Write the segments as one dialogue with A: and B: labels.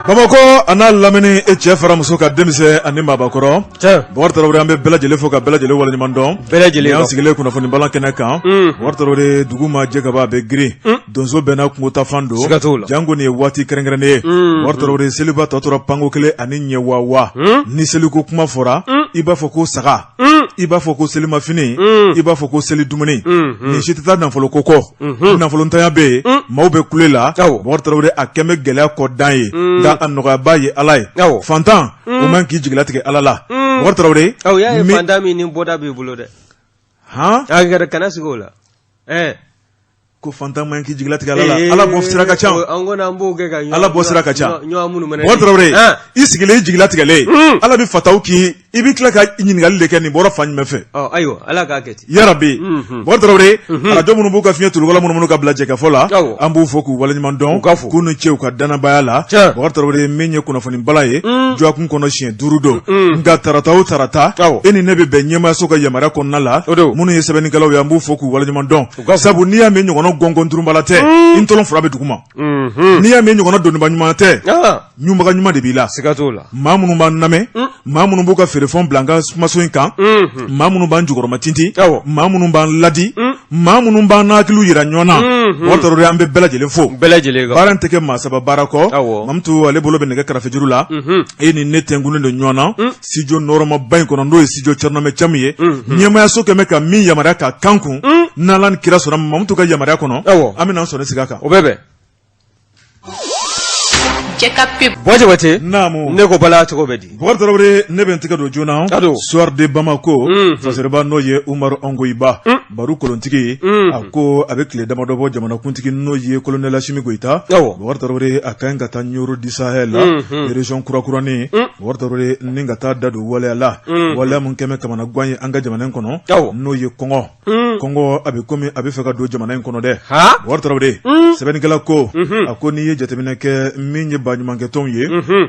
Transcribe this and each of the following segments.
A: Bamakɔ a n'a lamini e cɛ fara muso kan denmisɛn ani maabakɔrɔ Bɔkari Tarawele an bɛ bɛɛ lajɛlen fo ka bɛɛ lajɛlen waleɲuman dɔn
B: bɛɛ lajɛlen
A: an sigilen kunnafoni balan kɛnɛ kan Bɔkari Tarawele dugu ma jɛ ka ban a bɛ girin donso bɛɛ n'a kungo taafan don
B: siga t'o la
A: janko nin ye waati kɛrɛnkɛrɛnnen ye Bɔkari Tarawele seliba tɔ tora panko kelen ani ɲɛ waa ni seliko kuma fɔra i b'a fɔ ko saga i b'a fɔ ko selimafini i b'a fɔ ko seli dumuni nin si tɛ taa nafolo ko kɔ nafolontanya bɛ yen maaw bɛ kule la Bɔkari Tarawele a kɛn bɛ gɛlɛya kɔ dan ye nka a nɔgɔyabaa ye Ala ye fantan o man k'i jigilatigɛ Ala la Bɔkari Tarawele
B: aw y'a ye fantan min ni bɔda b'i bolo dɛ
A: han
B: a yɛrɛ kana sigi o la ɛɛ
A: ko fantan man k'i jigilatigɛ Ala la Ala bɔ sira ka ca
B: an kɔni an b'o kɛ ka
A: Ala bɔ sira ka ca
B: ɲɔgɔn minnu
A: Bɔkari Tarawele i sigilen i jigilatigɛlen Ala bɛ fataw k'i i bɛ tila ka ɲininkali de kɛ nin bɔra fan jumɛn fɛ
B: ayiwa Ala k'a kɛ ten
A: yarabi Bɔkari Tarawele arajo minnu b'u ka fiɲɛ tulukala munumunu ka bila jɛkafɔ la an b'u fo k'u waleɲuman dɔn k'u ni ce u ka dannabaya la Bɔkari Tarawele min ye kunnafoni balan ye dɔgɔkun kɔnɔ siɲɛ 5 don nka tarata o tarata e ni ne bɛ bɛn ɲɛmaayaso ka yamaruya kɔnɔna la minnu ye sɛbɛnnikɛlaw ye an b'u fo k'u waleɲuman dɔn sabu n'i y'a mɛn ɲɔgɔnna gɔngɔn turunbala tɛ i ntɔlɔn fura bɛ duguma n'i y'a mɛn ɲɔgɔnna doniba ɲuman tɛ ɲubaga ɲuman de b'i la
B: siga t'o la
A: maa minnu b'an lamɛn maa minnu b'u ka feerefɛnw bila an ka kumaso in kan maa minnu b'an jukɔrɔma tintin maa minnu b'an ladi maa minnu b'an hakiliw yira ɲɔgɔn na Bɔkari Tarawele an bɛ bɛɛ lajɛlen fo
B: bɛɛ lajɛlen
A: baara in tɛ kɛ maa saba baara kɔ Mamutu ale bolo bɛ nɛgɛ karafejuru la e ni ne tɛnkunnen don ɲɔgɔn na studio nɔrɔmaba in kɔnɔ n'o ye studio Thierno Camu ye ɲɛmaayaso kɛmɛ ka min yamaruya ka kan kun n'Ala ni kira sɔnna Mamutu ka yamaruya kɔnɔ an bɛna an sɔnni sigi a kan
B: o bɛ bɛn Bɔ Jabate
A: naamu
B: ne ko bala cogo bɛ di
A: Bɔkari Tarawele ne bɛ n tɛgɛ don joona Soir de Bamako fasiriba n'o ye Umaru Ongoyiba baro kolontigi a ko a bɛ tile damadɔ bɔ jamanakuntigi n'o ye colonel Asimi Goyita Bɔkari Tarawele a ka ɲi ka taa Ɲoro du Sahel la région kurakuranin Bɔkari Tarawele ni ka taa da don waleya la waleya min kɛmɛ kamanagan ye an ka jamana in kɔnɔ n'o ye kɔngɔ kɔngɔ a bɛ komi a bɛ fɛ ka don jamana in kɔnɔ dɛ Bɔkari Tarawele sɛbɛnnikɛla ko a ko n'i ye jateminɛ kɛ min ye baɲumankɛtɔnw ye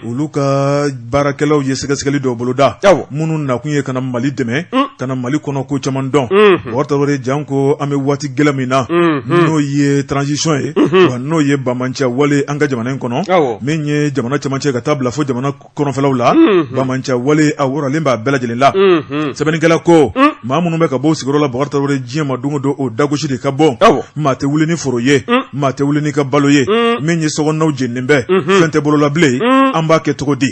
A: olu ka baarakɛlaw ye sɛgɛsɛgɛli dɔw boloda minnu nakun ye ka na Mali dɛmɛ ka na Mali kɔnɔ ko caman dɔn Bɔkari Tarawele janko an bɛ waati gɛlɛn min na n'o ye transition ye wa n'o ye banbaanciya wale an ka jamana in kɔnɔ min ye jamana cɛmancɛ ka taa bila fo jamana kɔrɔnfɛlaw la banbaanciya wale a waralen b'a bɛɛ lajɛlen la sɛbɛnnikɛla ko maa minnu bɛ ka bɔ sigiyɔrɔ la Bɔkari Tarawele diɲɛ ma don o don o dagosi de ka bon maa tɛ wuli ni foro ye maa tɛ wuli n'i ka balo ye min ye sokɔnɔnaw jeninen bɛ fɛn tɛ bolo la bilen an b'a kɛ cogo di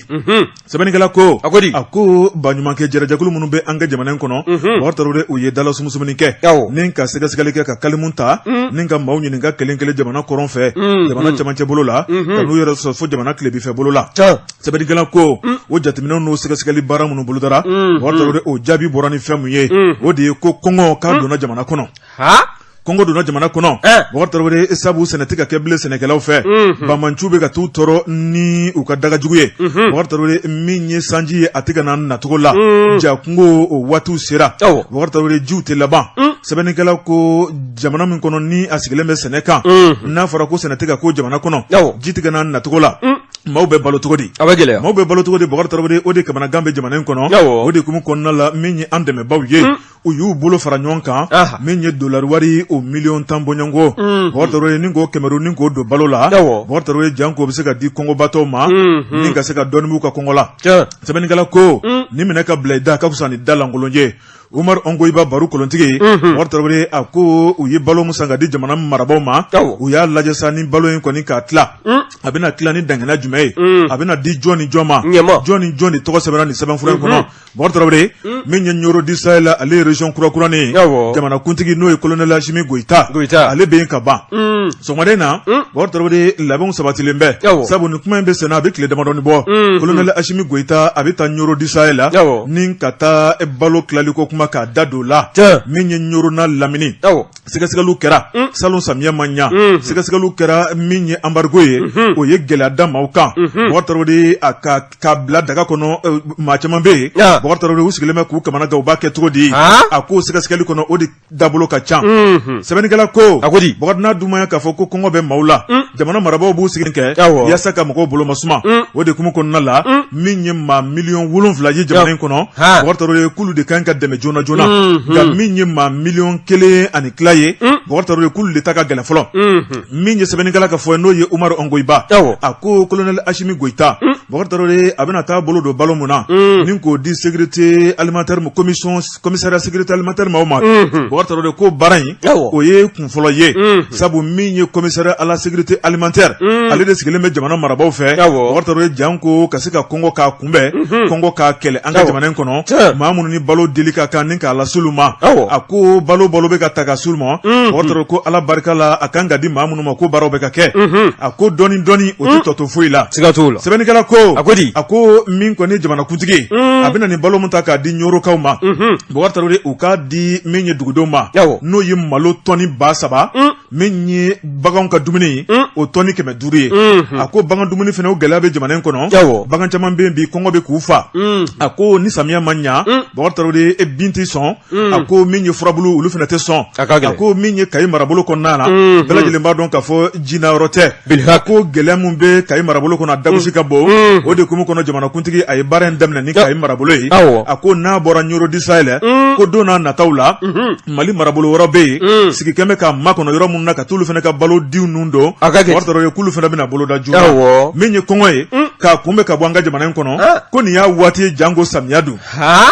A: sɛbɛnnikɛla ko a ko baɲumankɛ jɛrɛjɛkulu minnu bɛ an ka jamana in kɔnɔ Bɔkari Tarawele u ye dala sumusumuni kɛ ni ka sɛgɛsɛgɛli kɛ ka kalimu ta ni ka maaw ɲininka kelen kelen jamana kɔrɔn fɛ jamana cɛmancɛ bolo la ka n'u yɛrɛ sɔrɔ fo jamana tilebinfɛ bolo la sɛbɛnnikɛla ko o jateminɛw n'o sɛgɛsɛgɛli baara minnu bolodara Bɔkari Tarawele o jaabi bɔra ni fɛn min ye o de ye ko kɔngɔ k'a donna jamana kɔnɔ kɔngɔ donna jamana kɔnɔ Bɔkari Tarawele sabu sɛnɛ tɛ ka kɛ bilen sɛnɛkɛlaw fɛ banbaanciw bɛ ka t'u tɔɔrɔ ni u ka daga jugu ye Bɔkari Tarawele min ye sanji ye a tɛ ka na nacogo la ja kungo o waatiw sera Bɔkari Tarawele jiw tɛ laban sɛbɛnnikɛla ko jamana min kɔnɔ ni a sigilen bɛ sɛnɛ kan n'a fɔra ko sɛnɛ tɛ ka k'o jamana kɔnɔ ji tɛ ka na nacogo la maaw bɛ balo cogo di
B: a bɛ gɛlɛya
A: maaw bɛ balo cogo di Bɔkari Tarawele o de kamanagan bɛ jamana in kɔnɔ o de hukumu kɔnɔna la min ye an dɛmɛbaaw ye u y'u bolo fara ɲɔgɔn kan min ye dolari wari o miliyɔn 10 bɔɲɔgɔnko Bɔkari Tarawele ni k'o kɛmɛru ni k'o don balo la Bɔkari Tarawele janko bɛ se ka di kɔngɔbatɔw ma ni ka se ka dɔɔnin b'u ka kɔngɔ la sɛbɛnnikɛla ko nin minɛ ka bila i da ka fisa ni da lankolon ye Umaru Ongoyiba baro kolontigi Bɔkari Tarawele a ko u ye balo min san ka di jamana marabaaw ma u y'a lajɛ sa ni balo in kɔni k'a tila a bɛna tila ni dangana jumɛn ye a bɛna di jɔn ni jɔn ma jɔn ni jɔn de tɔgɔ sɛbɛnna nin sɛbɛnfura in kɔnɔ Bɔkari Tarawele min ye Ɲoro du Sahel la ale ye région kurakuranin ye jamanakuntigi n'o ye colonel Asimi Goyita ale bɛ yen ka ban sɔgɔmada in na Bɔkari Tarawele labɛnw sabatilen bɛ sabu ni kuma in bɛ senna a bɛ tile damadɔni bɔ colonel Asimi Goyita a bɛ taa Ɲoro du Sahel la ni ka taa balo tilaliko kuma k'a da don la min ye Ɲoro n'a lamini sɛgɛsɛgɛliw kɛra salon samiya ma ɲa sɛgɛsɛgɛliw kɛra min ye embargo ye o ye gɛlɛya da maaw kan Bɔkari Tarawele a ka k'a bila daga kɔnɔ maa caman bɛ yen Bɔkari Tarawele u sigilen bɛ k'u kamana gan u b'a kɛ cogo di a ko sɛgɛsɛgɛli kɔnɔ o de dabolo ka ca sɛbɛnnikɛla ko
B: a ko di
A: Bɔkari n'a dun ma ɲa k'a fɔ ko kɔngɔ bɛ maaw la jamana marabaaw b'u sigi kɛ yaasa ka mɔgɔw bolo masuma o de hukumu kɔnɔna la min ye maa miliyɔn 7 ye jamana in kɔnɔ, Bubakari Tarawele, k'olu de kan ka dɛmɛ joona joona, nka min ye maa 1.5 miliyɔn ye, Bubakari Tarawele, k'olu de ta ka gɛlɛn fɔlɔ. Min ye sɛbɛnnikɛla ka fɔ ye, n'o ye Umaru Ongoyiba, a ko colonel Asimi Goyita, Bubakari Tarawele, a bɛna taa bolo don balo mun na ni k'o di sécurité alimentaire commission, commissariat sécurité alimentaire maaw ma, Bubakari Tarawele, ko baara in, o ye kun fɔlɔ ye, sabu min ye commissariat à la sécurité alimentaire, ale de sigilen bɛ jamana marabaaw fɛ, Bubakari Tarawele, janko ka se ka kɔngɔ k'a kunbɛn, kɔngɔ k'a kɛlɛ an ka jamana in kɔnɔ, maa minnu ni balo deli ka kan ni k'a las'olu ma. A ko balo balo bɛ ka ta ka s'olu ma, Bubakari Tarawele, ko Ala barika la, a kan ka di maa minnu ma, ko baaraw bɛ ka kɛ. A ko dɔɔni dɔɔni, o tɛ tɔ to foyi la.
B: Siga t'o la.
A: Sɛbɛnnikɛla ko,
B: A ko di?
A: A ko min kɔni ye jamanakuntigi, a bɛna nin balo min ta k'a di Ɲorokaw ma, Bubakari Tarawele, u k'a di min ye dugudenw ma, n'o ye malo tɔni 3000, min ye baganw ka dumuni ye, o tɔni 500 ye. A ko bagan dumuni fana, o gɛlɛya bɛ jamana in kɔnɔ. Bagan caman bɛ yen bi, kɔngɔ bɛ k'u fa. A ko ni samiya ma ɲa, Bubakari Tarawele, e bin tɛ sɔn. A ko min ye furabulu, olu fana tɛ sɔn. A ko min ye Kayi marabolo kɔnɔna na, bɛɛ lajɛlen b'a dɔn k'a fɔ jinayɔrɔ tɛ. A ko gɛlɛya min bɛ Kayi marabolo kɔnɔ, a dagosi ka bon. O de hukumu kɔnɔ, jamanakuntigi a ye baara in daminɛ ni Kayi marabolo ye. A ko n'a bɔra Ɲoro du Sahel, ko don n'a nataw la, Mali marabolo wɛrɛ bɛ yen, sigi kɛn bɛ ka makɔnɔ yɔrɔ minnu na, ka t'olu fana ka balo di ninnu don, Bubakari Tarawele, k'olu fana bɛna boloda joona. Min ye kɔngɔ ye k'a kunbɛn ka bɔ an ka jamana in kɔnɔ, ko nin y'a waati ye, janko samiya dun.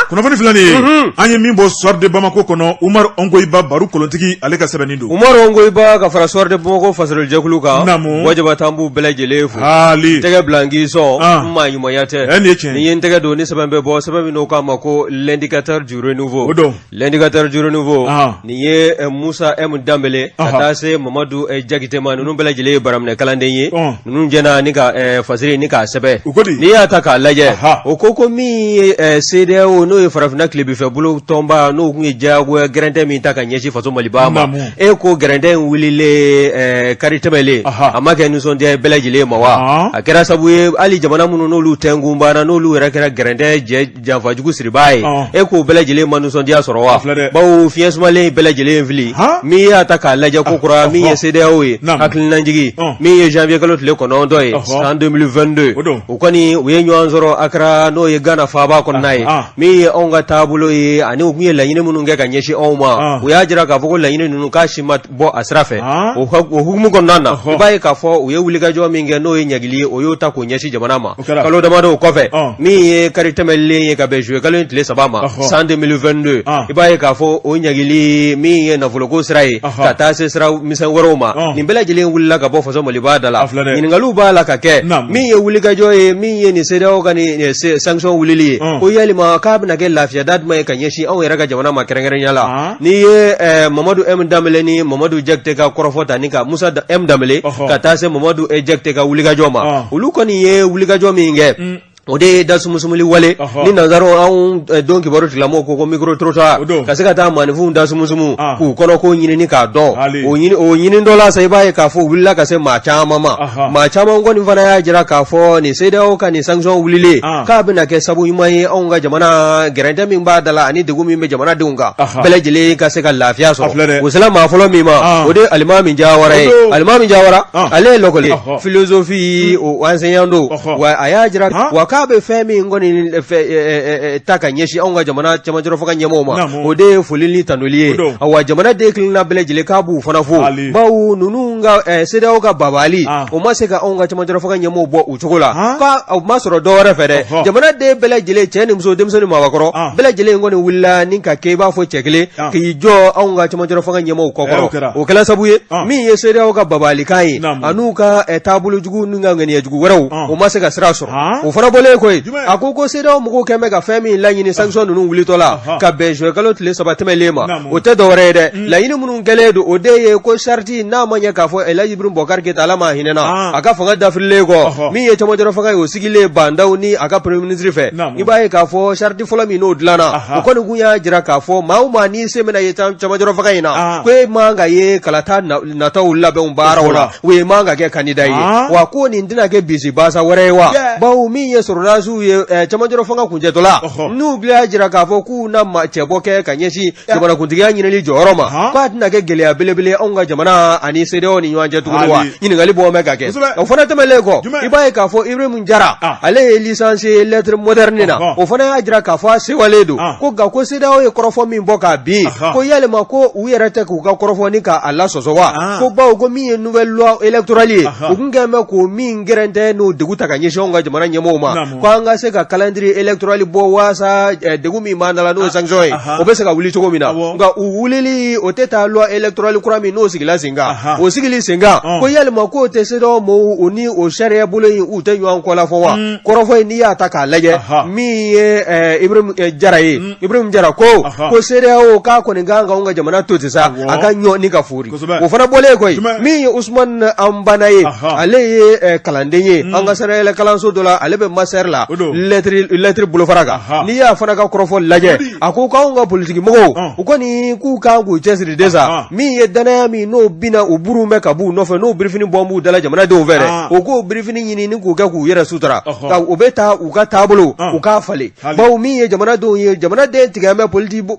A: Kunnafoni filɛ nin ye, an ye min bɔ Soir de Bamako kɔnɔ, Umaru Ongoyiba, baro kolontigi, ale ka sɛbɛnni don.
B: Umaru Ongoyiba ka fara Soir de Bamako fasolijɛkulu kan, Buwa Jabate, an b'u bɛɛ lajɛlen fo. Tɛgɛ bila n k'i sɔn, maa ɲumanya tɛ.
A: Nin ye tiɲɛ.
B: Ni ye n tɛgɛ don ni sɛbɛn bɛ bɔ, sɛbɛn min n'o k'a ma ko L'Indicateur du Renouveau.
A: O don.
B: L'Indicateur du Renouveau, nin ye Musa M Danbele ka taa se Mamadu Jakite ma, ninnu bɛɛ lajɛlen ye baraminɛ kalanden ye. Ninnu jɛna ni ka fasiri ni k'a sɛbɛn. N'i y'a ta k'a lajɛ, o ko min ye CEDEAO, n'o ye farafinna tilebinfɛ bolo tɔnba, n'o tun ye diyagoya gɛrɛntɛ min ta ka ɲɛsin faso Maliba ma, e ko gɛrɛntɛ in wulilen kari tɛmɛlen, a ma kɛ nisɔndiya ye bɛɛ lajɛlen ma wa? A kɛra sabu ye hali jamana minnu n'olu tɛnkun banna, n'olu yɛrɛ kɛra gɛrɛntɛ jɛ janfajugu siribaa ye, e k'o bɛɛ lajɛlen ma nisɔndiya sɔrɔ wa? Bawo fiɲɛ sumalen bɛɛ lajɛlen fili. Min y'a ta k'a lajɛ ko kura, min ye CEDEAO ye, hakilinajigi min ye janvier kalo tile 9 ye san 2022, u kɔni u ye ɲɔgɔn sɔrɔ Akra, n'o ye Ghana faaba kɔnɔna ye. Min ye anw ka taabolo ye ani u tun ye laɲini minnu kɛ ka ɲɛsin anw ma, u y'a jira k'a fɔ ko laɲini ninnu k'a si ma bɔ a sira fɛ. O hukumu kɔnɔna na, i b'a ye k'a fɔ u ye wulikajɔ min kɛ, n'o ye ɲangili ye, o y'o ta k'o ɲɛsin jamana ma kalo damadɔw kɔfɛ, min ye kari tɛmɛlen ye ka bɛn juillet kalo in tile 3 ma san 2022. I b'a ye k'a fɔ o ɲangili min ye nafoloko sira ye ka taa se sira misɛn wɛrɛw ma, nin bɛɛ lajɛlen wulila ka bɔ faso Maliba da la. Ɲininkaliw b'a la ka kɛ. Min ye wulikajɔ ye, min ye nin CEDEAO ka nin sanction wulili ye, ko yalima k'a bɛna kɛ lafiya da jumɛn ye ka ɲɛsin anw yɛrɛ ka jamana ma kɛrɛnkɛrɛnya la? N'i ye Mamadu M Danbele ni Mamadu Jakite ka kɔrɔfɔ ta ni ka Musa M Danbele ka taa se Mamadu Jakite ka wulikajɔ ma, olu kɔni ye wulikajɔ min kɛ, o de ye da sumusumuli wale ni nansaraw anw don kibaru tigilamɔgɔw ko micro trottoir, ka se ka taa maaninfinw da sumusumu k'u kɔnɔ ko ɲini k'a dɔn. O ɲini dɔ la sa, i b'a ye k'a fɔ u wulila ka se maa caman ma. Maa caman kɔni fana y'a jira k'a fɔ nin CEDEAO ka nin sanction wulilen, k'a bɛna kɛ sabu ɲuman ye anw ka jamana, gɛrɛntɛ min b'a da la ani degun min bɛ jamanadenw kan, bɛɛ lajɛlen ka se ka lafiya sɔrɔ. O sera maa fɔlɔ min ma, o de ye Alimami Jawara ye. Alimami Jawara, ale ye lɔkɔli philosophie o enseignant don wa. A y'a jira wa k'a bɛ fɛn min kɔni ta ka ɲɛsin anw ka jamana cɛmancɛrɔ fanga ɲɛmɔgɔw ma, o de ye foli ni tanuli ye. Wa jamanaden kelenna bɛɛ lajɛlen k'a b'u fana fo, bawo ninnu ka CEDEAO ka babali, o ma se ka anw ka cɛmancɛrɔ fanga ɲɛmɔgɔw bɔ u cogo la, k'a ma sɔrɔ dɔ wɛrɛ fɛ dɛ. Jamanaden bɛɛ lajɛlen, cɛ ni muso, denmisɛn ni maabakɔrɔ, bɛɛ lajɛlen kɔni wulila ni ka kɛ i b'a fɔ cɛ kelen, k'i jɔ anw ka cɛmancɛrɔ fanga ɲɛmɔgɔw kɔkɔrɔ. O kɛla sabu ye, min ye CEDEAO ka babalikan ye an'u ka taabolo jugu n'u ka ŋaniya jugu wɛrɛw, o ma se ka sira sɔrɔ. O fana bɔlen kɔ yen, a ko CEDEAO mɔgɔw kɛn bɛ ka fɛn min laɲini sanction ninnu wulitɔ la ka bɛn juin kalo tile 3 tɛmɛlen ma, o tɛ dɔwɛrɛ ye dɛ. Laɲini minnu kɛlen don, o de ye ko sariti n'a ma ɲɛ k'a fɔ Elhaji Ibrahim Boubacar Keita, Ala ma hinɛna a ka fanga dafirilen kɔ, min ye cɛmancɛrɔ fanga ye, o sigilen Bah N'Daw ni a ka premier ministre fɛ, i b'a ye k'a fɔ sariti fɔlɔ min n'o dilanna, o kɔni kun y'a jira k'a fɔ maa o maa n'i sen bɛna ye cɛmancɛrɔ fanga in na, ko e man ka ye kalata nataw labɛnw baaraw la, o e man ka kɛ candidat ye. Wa ko nin tɛna kɛ bisibasa wɛrɛ ye wa? Bawo min ye sɔrɔ sɔrɔdasiw ye cɛmancɛrɔ fanga kuncɛtɔla n'u y'a jira k'a fɔ k'u na ma cɛbɔ kɛ ka ɲɛsin jamanakuntigiya ɲinili jɔyɔrɔ ma k'a tɛna kɛ gɛlɛya belebele anw ka jamana ani CEDEAO ni ɲɔgɔn cɛ tuguni wa ɲininkali bɔ bɛ ka kɛ o fana tɛmɛnlen kɔ i b'a ye k'a fɔ Ibrahim Jara ale ye licencié lettres modernes na o fana y'a jira k'a fɔ a sewalen don ko nka ko CEDEAO ye kɔrɔfɔ min bɔ k'a bin ko yalima ko u yɛrɛ tɛ k'u ka kɔrɔfɔ ni k'a lasɔsɔ wa ko bawo ko min ye nouvelle loi électorale ye u tun kɛlen bɛ k'o min gɛrɛntɛ n'o degun ta ka ɲɛsin anw ka jamana ɲɛmɔgɔw ma ko an ka se ka calendrier électoral bɔ waasa degun min b'an da la n'o ye sanction ye o bɛ se ka wuli cogo min na nka u wulili o tɛ taa loi électorale kura min n'o sigila sen kan o sigili sen kan ko yalima k'o tɛ CEDEAO mɔɔw u ni o sariya bolo in u tɛ ɲɔgɔn kɔlafɔ wa kɔrɔfɔ in n'i y'a ta k'a lajɛ min ye Ibrahim Jara ye Ibrahim Jara ko ko CEDEAO k'a kɔni kan ka anw ka jamana to ten sa a ka ɲɔ ni ka fori o fana bɔlen kɔ yen min ye Usumani Anbana ye ale ye kalanden ye an ka sanayɛlɛ kalanso dɔ la ale bɛ master la lettres bolofara kan n'i y'a fana ka kɔrɔfɔ lajɛ a ko k'anw ka politiki mɔgɔw u kɔni k'u kan k'u cɛsiri de sa min ye danaya min n'o binna u burun bɛ ka b'u nɔfɛ n'o birifini bɔ b'u dala jamanadenw fɛ dɛ o k'o birifini ɲini ni k'u kɛ k'u yɛrɛ sutura o bɛ taa u ka taabolo u k'a falen bawo min ye jamanadenw ye jamanaden tigɛ bɛ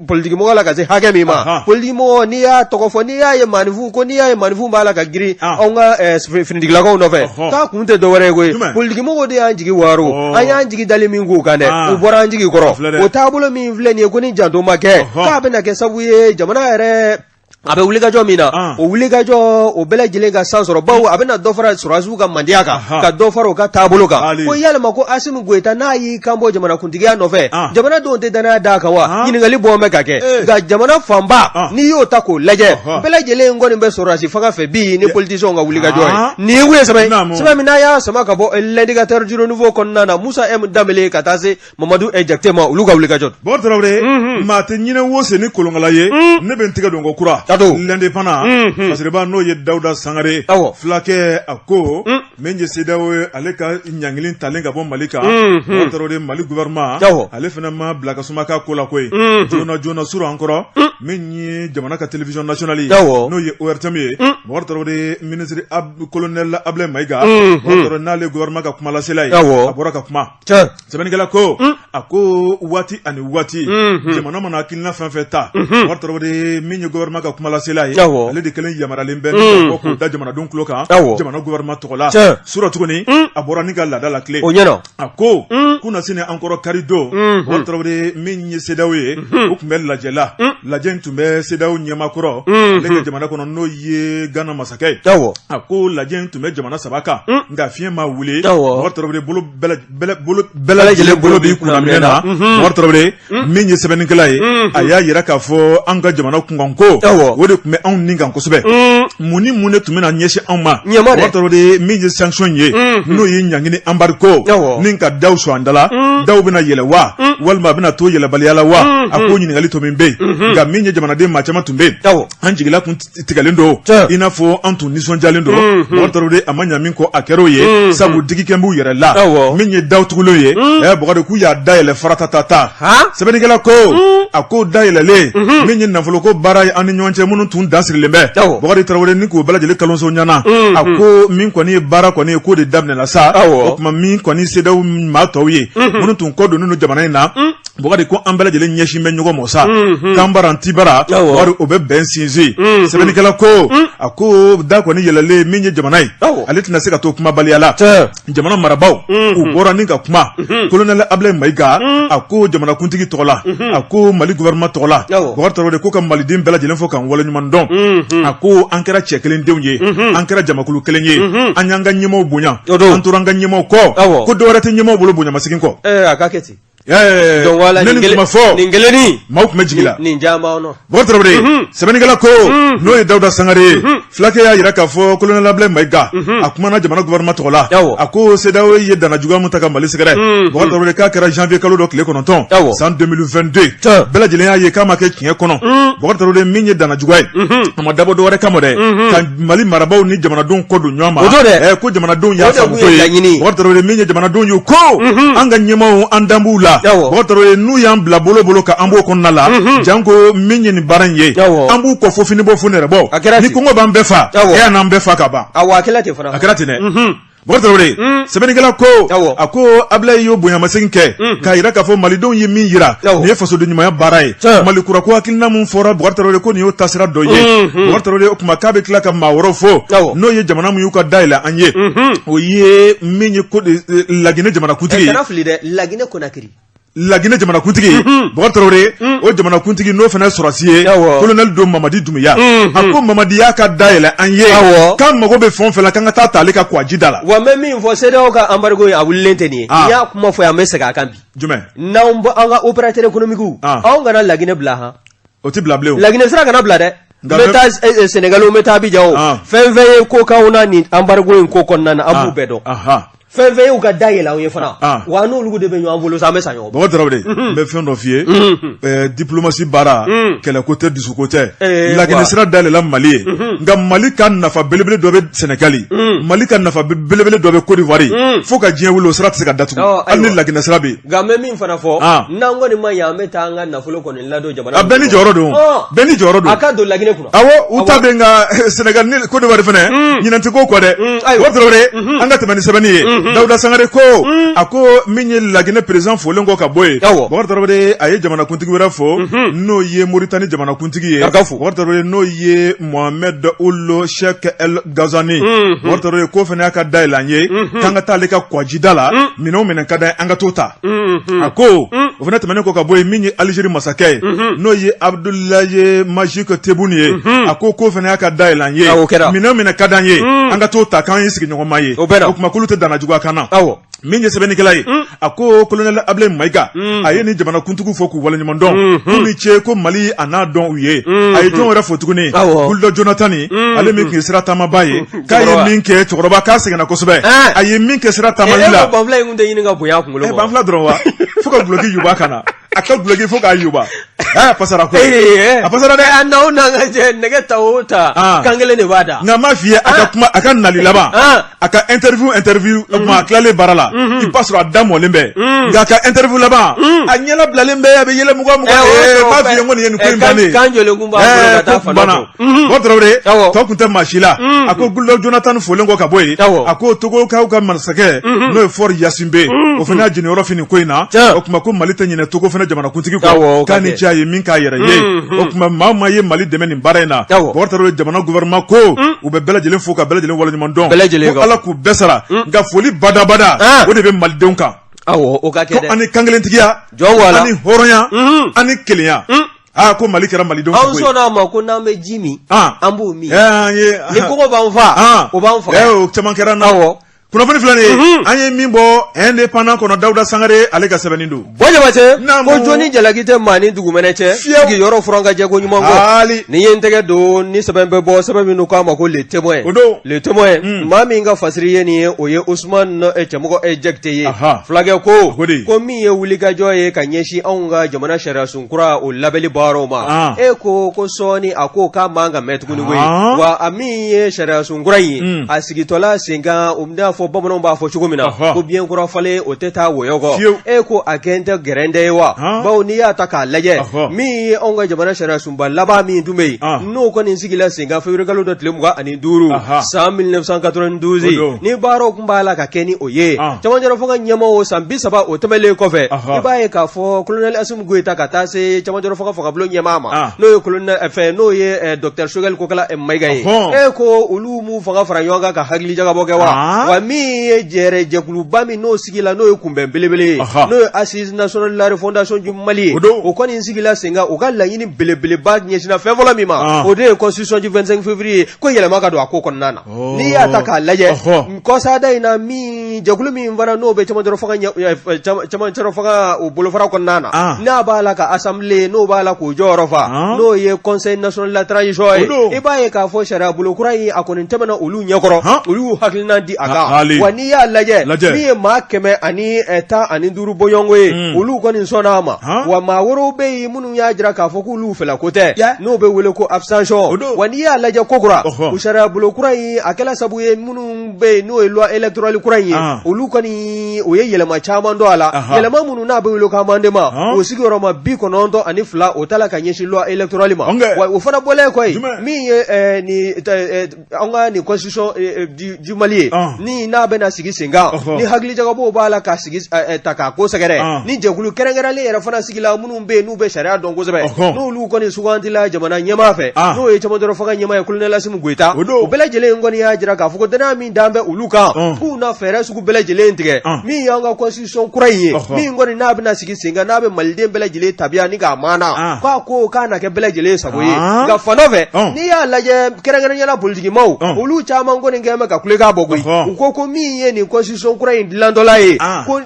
B: politikimɔgɔ la ka se hakɛ min ma politikimɔgɔ n'i y'a tɔgɔ fɔ n'i y'a ye maaninfin ko n'i y'a ye maaninfin b'a la ka girin anw ka finitigilakaw nɔfɛ k'a kun tɛ dɔwɛrɛ ye koyi politikimɔgɔw de y'an jigi waaro an y'an jigi dali min k'u kan dɛ u bɔra an jigi kɔrɔ o taabolo min filɛ nin ye ko ni janto ma kɛ k'a bɛna kɛ sababu ye jamana yɛrɛ a bɛ wulikajɔ min na o wulikajɔ o bɛɛ lajɛlen ka san sɔrɔ bawo a bɛna dɔ fara sɔrɔdasiw ka mandiya kan ka dɔ fara u ka taabolo kan ko yalima ko Asimi Goyita n'a y'i kan bɔ jamanakuntigiya nɔfɛ jamanadenw tɛ danaya d'a kan wa ɲininkali bɔ bɛ ka kɛ nka jamana fanba n'i y'o ta k'o lajɛ bɛɛ lajɛlen kɔni bɛ sɔrɔdasi fanga fɛ bi ni politicienw ka wulikajɔ ye nin ye sɛbɛn sɛbɛn min n'a y'a sama ka bɔ l'indicateur du renouveau kɔnɔna na Musa M Danbele ka taa se Mamadu Jakite ma olu ka wulikajɔ
A: Bɔkari Tarawele maa tɛ ɲinɛ wo sen ni kolonkala ye ne bɛ n tɛgɛ don ko kura l'indépendant fasiriba n'o ye Dawuda Sangare fulakɛ a ko min ye CEDEAO ye ale ka ɲangili talen ka bɔ Mali kan Bɔkari Tarawele Mali gouvernement ale fana ma bila ka suma k'a ko la koyi joona joona sur an kɔrɔ min ye jamana ka télévision nationale ye n'o ye ORTM ye Bɔkari Tarawele ministre colonel Ablaye Mayiga Bɔkari Tarawele n'ale gouvernement ka kumalasela ye a bɔra ka kuma sɛbɛnnikɛla ko a ko waati ani waati jamana mana hakilina fɛn fɛn ta Bɔkari Tarawele min ye gouvernement ka kumalasela ye ale de kelen yamaruyalen bɛ ni k'o da jamanadenw tulo kan jamana gouvernement tɔgɔ la sura tuguni a bɔra ni ka laada la tile o ɲɛna a ko kunasini an kɔrɔ kari don Bɔkari Tarawele min ye CEDEAO ye u tun bɛ lajɛ la lajɛ in tun bɛ CEDEAO ɲɛmaa kɔrɔ ale ka jamana kɔnɔ n'o ye Gana masakɛ ye a ko lajɛ in tun bɛ jamana saba kan nka fiɲɛ ma wuli Bɔkari Tarawele bolo bɛɛ lajɛlen bolo b'i kunna minɛ na Bɔkari Tarawele min ye sɛbɛnnikɛla ye a y'a jira k'a fɔ an ka jamana kunkanko o de tun bɛ anw ni kan kosɛbɛ mun ni mun de tun bɛna ɲɛsin anw ma Bɔkari Tarawele min ye sanction ye n'o ye ɲangini embargo ni ka daw sɔn an da la daw bɛna yɛlɛ wa walima a bɛna to yɛlɛbaliya la wa a ko ɲininkali to min bɛ yen nka min ye jamanaden maa caman tun bɛ yen an jigila tun tigɛlen don i n'a fɔ an tun nisɔndiyalen don Bɔkari Tarawele a ma ɲa min kɔ a kɛra o ye sabu digi kɛ b'u yɛrɛ la min ye daw tugulen ye ɛ Bɔkari k'u y'a dayɛlɛ faratatata sɛbɛnnikɛla ko a ko dayɛlɛlen min ye nafoloko baara ye an ni ɲɔgɔn cɛ minnu tun dansirilen bɛ Bɔkari Tarawele ni k'o bɛɛ lajɛlen kalonso ɲana a ko min kɔni ye baara kɔni ye k'o de daminɛna sa o tuma min kɔni CEDEAO maa tɔw ye minnu tun kɔ donnen don jamana in na Bɔkari ko an bɛɛ lajɛlen ɲɛsin bɛ ɲɔgɔn ma sa kan bara ti bara Bɔkari o bɛ bɛn sinsin sɛbɛnnikɛla ko a ko da kɔni yɛlɛlen min ye jamana ye ale tɛna se ka to kumabaliya la jamana marabaaw u bɔra ni ka kuma colonel Ablaye Mayiga a ko jamanakuntigi tɔgɔ la a ko Mali gouvernement tɔgɔ la Bɔkari Tarawele ko ka maliden bɛɛ lajɛlen fo k'an waleɲuman dɔn a ko an kɛra cɛ kelen denw ye an kɛra jamakulu kelen ye an y'an ka ɲɛmaaw bonya an tora an ka ɲɛmaaw kɔ ko dɔwɛrɛ tɛ ɲɛmaaw bolo bonyamasegin kɔ
B: a ka kɛ ten
A: ne nin kuma fɔ
B: nin kelennin
A: maaw tun bɛ jigi la
B: nin caman nɔ
A: Bɔkari Tarawele sɛbɛnnikɛla ko n'o ye Dawuda Sangare ye fulakɛ y'a jira k'a fɔ colonel Ablaye Mayiga a kumana jamana gouvernement tɔgɔ la a ko CEDEAO ye danna juguya min ta ka Mali sɛgɛrɛ Bɔkari Tarawele k'a kɛra janvier kalo dɔ tile 9 san 2022 bɛɛ lajɛlen y'a ye k'a ma kɛ tiɲɛ kɔnɔ Bɔkari Tarawele min ye danna juguya ye a ma dabɔ dɔwɛrɛ kama dɛ ka Mali marabaaw ni jamanadenw kɔ don ɲɔgɔn ma
B: o don dɛ
A: ko jamanadenw y'a faamu ko ye Bɔkari Tarawele min ye jamanadenw ye ko an ka ɲɛmaaw an dan b'u la Bɔkari Tarawele n'u y'an bila bolo bolo kan an b'o kɔnɔna la janko min ye nin baara in ye an b'u kɔ fo fini bɔ fo nɛrɛ bɔ ni kɔngɔ b'an bɛɛ fa e y'an bɛɛ fa ka ban
B: a kɛra ten
A: fana a kɛra ten dɛ. Bubakari Tarawele, sɛbɛnnikɛla ko, a ko Abilaye y'o bonyamasegin kɛ k'a jira k'a fɔ malidenw ye min jira, nin ye fasoden ɲumanya baara ye. Mali kura ko hakilina min fɔra, Bubakari Tarawele, ko nin y'o taasira dɔ ye. Bubakari Tarawele, o tuma k'a bɛ tila ka maa wɛrɛw fo, n'o ye jamana min y'u ka da yɛlɛ an ye, o ye min ye ko Laginɛ jamanakuntigi ye.
B: Kana fili dɛ, Laginɛ Konakiri.
A: Laginɛ jamanakuntigi Bubakari Tarawele, o jamanakuntigi n'o fana sɔrɔdasi ye, kolonɛli don Mamadi Dunbiya, a ko Mamadi y'a ka da yɛlɛ an ye, k'an mago bɛ fɛn o fɛn la, k'an ka taa ta ale ka kwaji da la.
B: Wa n bɛ min fɔ, CEDEAO ka embargo in, a wulilen tɛ nin ye, n y'a kuma fɔ yan, n bɛ segin a kan bi.
A: Jumɛn?
B: N'anw an ka opérateur économique, anw kana Laginɛ bila han.
A: O tɛ bila bilen.
B: Laginɛ sira kana bila dɛ. N bɛ taa Sénégal, n bɛ taa Abidjan o, fɛn fɛn ye ko k'anw na nin embargo in ko kɔnɔna na, an b'u bɛɛ dɔn. Fɛn fɛn y'u ka da yɛlɛ anw ye fana, wa n'olu de bɛ ɲɔgɔn bolo sa, an bɛ sa ɲɔgɔn.
A: Bubakari Tarawele, n bɛ fɛn dɔ f'i ye, diplomatie baara, kɛlɛko tɛ, dusuko tɛ. Laginɛ sira dayɛlɛla Mali ye, nka Mali ka nafa belebele dɔ bɛ Sénégal, Mali ka nafa belebele dɔ bɛ Côte d'Ivoire, fo ka diɲɛ wuli o sira tɛ se ka datugu, hali ni Laginɛ sira bɛ yen.
B: Nka n bɛ min fana fɔ, n'an kɔni ma ɲɛ, an bɛ taa an ka nafolo kɔni ladon jamana.
A: A bɛɛ n'i jɔyɔrɔ don, bɛɛ n'i jɔyɔrɔ don.
B: A ka don Laginɛ kunna.
A: Awɔ, u ta bɛ, nka Sénégal ni Côte d'Ivoire fana, ɲinɛ tɛ ko kɔ dɛ. Bubakari Tarawele, an ka tɛmɛ ni sɛbɛnni ye. Dawuda Sangare ko, a ko min ye Laginɛ président folen kɔ ka bɔ yen, Bubakari Tarawele, a ye jamanakuntigi wɛrɛ fo, n'o ye Moritani jamanakuntigi ye, Bubakari Tarawele, n'o ye Mohamed Ould Cheikh El Ghazouani. Bubakari Tarawele k'o fana y'a ka da yɛlɛ an ye, k'an ka taa ale ka kwajida la, minɛn o minɛn ka d'an ye, an ka t'o ta. A ko o fana tɛmɛnen kɔ ka bɔ yen, min ye Algérie masakɛ ye, n'o ye Abdoulaye Majik Tebboune ye, a ko k'o fana y'a ka da yɛlɛ an ye, minɛn o minɛn ka d'an ye, an ka t'o ta, k'an ye sigiɲɔgɔnma ye. O tuma k'olu tɛ danna juguya kan na. Min ye sɛbɛnnikɛla ye, a ko colonel Ablaye Mayiga, a ye nin jamanakuntigiw fo k'u waleɲuman dɔn, k'u ni ce, ko Mali a n'a dɔn u ye. A ye jɔn wɛrɛ fo tuguni? Goodluck Jonathan, ale min tun ye sira taamaba ye, k'a ye min kɛ, cɛkɔrɔba k'a sɛgɛnna kosɛbɛ, a ye min kɛ sira taamali la.
B: Banfula in tun tɛ ɲini ka bonya a kunkolo
A: ma. Banfula dɔrɔn wa, fo ka duloki yuba ka na, a ka duloki fo k'a yuba, a pasara koyi, a pasara dɛ.
B: A n'aw n'an ka jɛ nɛgɛ ta o ta, kan kelen de b'a da.
A: Nka n m'a f'i ye, a ka kuma, a ka nali laban, a ka interview o tuma a tilalen baara la, i b'a sɔrɔ a da mɔlen bɛ, nka a ka interview laban, a ɲɛla bilalen bɛ, a bɛ yɛlɛ mugan mugan. N b'a f'i ye, n ko nin ye nin ko in bannen ye.
B: Kan jɔlen kun b'a bolo ka taa fan dɔ fɛ.
A: Bubakari Tarawele, tɔ tun tɛ maa si la. A ko Goodluck Jonathan folen kɔ ka bɔ yen, a ko Togokaw ka masakɛ, n'o ye Faure Gnassingbé, o fana y'a jeniyɔrɔ fin nin ko in na. O tuma ko Mali tɛ ɲinɛ Togo fana jamanakuntigi kɔ, k'a ni ce, a ye min k'a yɛrɛ ye. O tuma maa o maa ye Mali dɛmɛ nin baara in na, Bubakari Tarawele, jamana gouvernement ko u bɛ bɛɛ lajɛlen fo ka bɛɛ lajɛlen waleɲuman dɔn, ko Ala k'u bɛɛ sara, nka foli badabada o de bɛ malidenw kan.
B: O ka kɛ
A: dɛ. Ani kankelentigiya, ani hɔrɔnya, ani kelenya. Aa, ko Mali kɛra malidenw
B: sago ye. Anw sɔnna a ma ko n'an bɛ ji min, an b'o min. Ni kɔngɔ b'an fa, o b'an faga.
A: O caman kɛra n na. Kunnafoni filɛ nin ye, an ye min bɔ Indépendant kɔnɔ, Dawuda Sangare ale ka sɛbɛnni don.
B: Bɔ Jabatɛ, ko jɔnni jalaki tɛ maa ni dugumɛnɛ cɛ, sigiyɔrɔ furan ka jɛ ko ɲuman kɔ. Ni ye n tɛgɛ don ni sɛbɛn bɛ bɔ, sɛbɛn min k'a ma ko Le Témoin.
A: O don.
B: Le Témoin, maa min ka fasiri ye nin ye, o ye Ousmane Cɛmɔgɔ Jakite ye. Fulakɛ ko, ko min ye wulikajɔ ye ka ɲɛsin anw ka jamana sariyasun kura o labɛnni baaraw ma, e ko ko sɔɔni a ko k'a man ka mɛn tuguni koyi. Wa a min ye sariyasun kura in ye, a sigitɔla sen kan, o n'a fɔ bamananw b'a fɔ cogo min na ko biɲɛ kura falen o tɛ taa wɔyɔ kɔ. E ko a kɛn tɛ gɛrɛntɛ ye wa? Bawo n'i y'a ta k'a lajɛ, min ye anw ka jamana sariyasunba laban min tun bɛ yen, n'o kɔni sigila sen kan février kalo dɔ tile 25 san 1992, ni baaraw tun b'a la ka kɛ ni o ye cɛmancɛrɔ fanga ɲɛmaaw san 30 o tɛmɛnlen kɔfɛ, i b'a ye k'a fɔ colonel Assimi Goïta ka taa se cɛmancɛrɔ fanga fangabulon ɲɛmaa ma, n'o ye colonel fɛ, n'o ye docteur Choguel Kokala Maïga ye. E ko olu m'u fanga fara ɲɔgɔn kan ka hakili jagabɔ kɛ wa? Wa min ye jɛrɛ jɛkuluba min n'o sigila, n'o ye kunbɛn belebele ye, n'o ye Assise nationale de la refondation du Mali ye, o kɔni sigila sen kan, u ka laɲini belebeleba ɲɛsinna fɛn fɔlɔ min ma, o de ye constitution du 25 février ko yɛlɛma ka don a ko kɔnɔna na. N'i y'a ta k'a lajɛ, kɔsada in na, min jɛkulu min fana n'o bɛ cɛmancɛrɔ fanga o bolofara kɔnɔna na, n'a b'a la ka assemblée, n'o b'a la k'o jɔyɔrɔ fa, n'o ye conseil national de la transition ye, i b'a ye k'a fɔ sariya bolo kura in a kɔni tɛmɛna olu ɲɛkɔrɔ, olu y'u hakilina di a kan. Wa n'i y'a lajɛ, min ye maa 115 bɔɲɔgɔnko ye, olu kɔni sɔnna a ma. Wa maa wɛrɛw bɛ yen minnu y'a jira k'a fɔ k'olu fɛla ko tɛ, n'o bɛ wele ko abstention. Wa n'i y'a lajɛ ko kura, o sariya bolo kura in a kɛla sabu ye minnu bɛ yen, n'o ye loi électorale kura in ye, olu kɔni o ye yɛlɛma caman don a la, yɛlɛma minnu n'a bɛ wele ko amendement, o sigiyɔrɔma 92 o tala ka ɲɛsin loi électorale ma. Wa o fana bɔlen kɔ yen, min ye nin an ka nin constitution du Mali ye ni min n'a bɛna sigi sen kan ni hakilijagabɔw b'a la ka sigi ta k'a ko sɛgɛrɛ ni jɛkulu kɛrɛnkɛrɛnlen yɛrɛ fana sigila minnu bɛ yen n'u bɛ sariya dɔn kosɛbɛ n'olu kɔni sugandila jamana ɲɛmaa fɛ n'o ye cɛmancɛrɔ fanga ɲɛmaa ye kolonɛli Asimi Goyita o bɛɛ lajɛlen kɔni y'a jira k'a fɔ ko danaya min dalen bɛ olu kan k'u na fɛɛrɛ sugu bɛɛ lajɛlen tigɛ min y'an ka constitution kura in ye min kɔni n'a bɛna sigi sen kan n'a bɛ maliden bɛɛ lajɛlen tabiya ni k'a maana k'a ko k'a na kɛ bɛɛ lajɛlen sago ye nka fan dɔ fɛ n'i y'a lajɛ kɛrɛnkɛrɛnnenya la politikimaw olu caman kɔni kɛlen bɛ ka kulekan bɔ koyi u ko ko min ye nin constitution kura in dilantɔla ye ko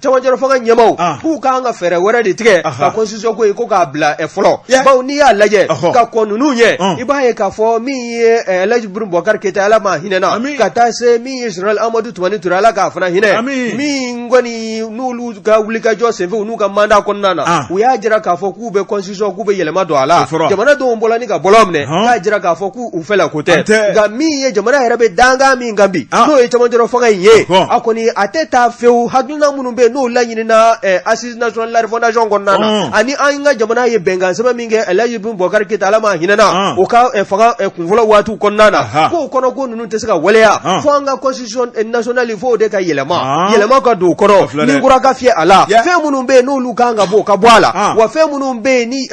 B: cɛmancɛrɔ fanga ɲɛmaaw k'u kan ka fɛɛrɛ wɛrɛ de tigɛ ka constitution ko in ko k'a bila fɔlɔ bawo n'i y'a lajɛ ka kɔn ninnu ɲɛ i b'a ye k'a fɔ min ye Elhaji Ibrahim Boubacar Keita Ala m'a hinɛna ka taa se min ye général Amadu Tumani Ture Ala k'a fana hinɛ min kɔni n'olu ka wulikajɔ senfɛ u n'u ka mandat kɔnɔna na u y'a jira k'a fɔ k'u bɛ constitution k'u bɛ yɛlɛma don a la jamanadenw bɔla ni ka bɔlɔn minɛ k'a jira k'a fɔ k'u fɛla ko tɛ nka min ye jamana yɛrɛ bɛ dankan min kan bi n'o ye cɛmancɛrɔ fanga in ye a kɔni a tɛ taa fewu hakilina minnu bɛ yen n'o laɲinina assise nationale de la refondation kɔnɔna na ani an ka jamana ye bɛnkan sɛbɛn min kɛ Elhaji Ibrahim Boubacar Keita Ala m'a hinɛna o ka fanga kunfɔlɔ waatiw kɔnɔna na k'o kɔnɔ ko ninnu tɛ se ka waleya fo an ka constitution nationale fo o de ka yɛlɛma yɛlɛma ka don o kɔnɔ ni kura ka fiyɛ a la fɛn minnu bɛ yen n'olu kan ka bɔ o ka bɔ a la wa fɛn minnu bɛ yen ni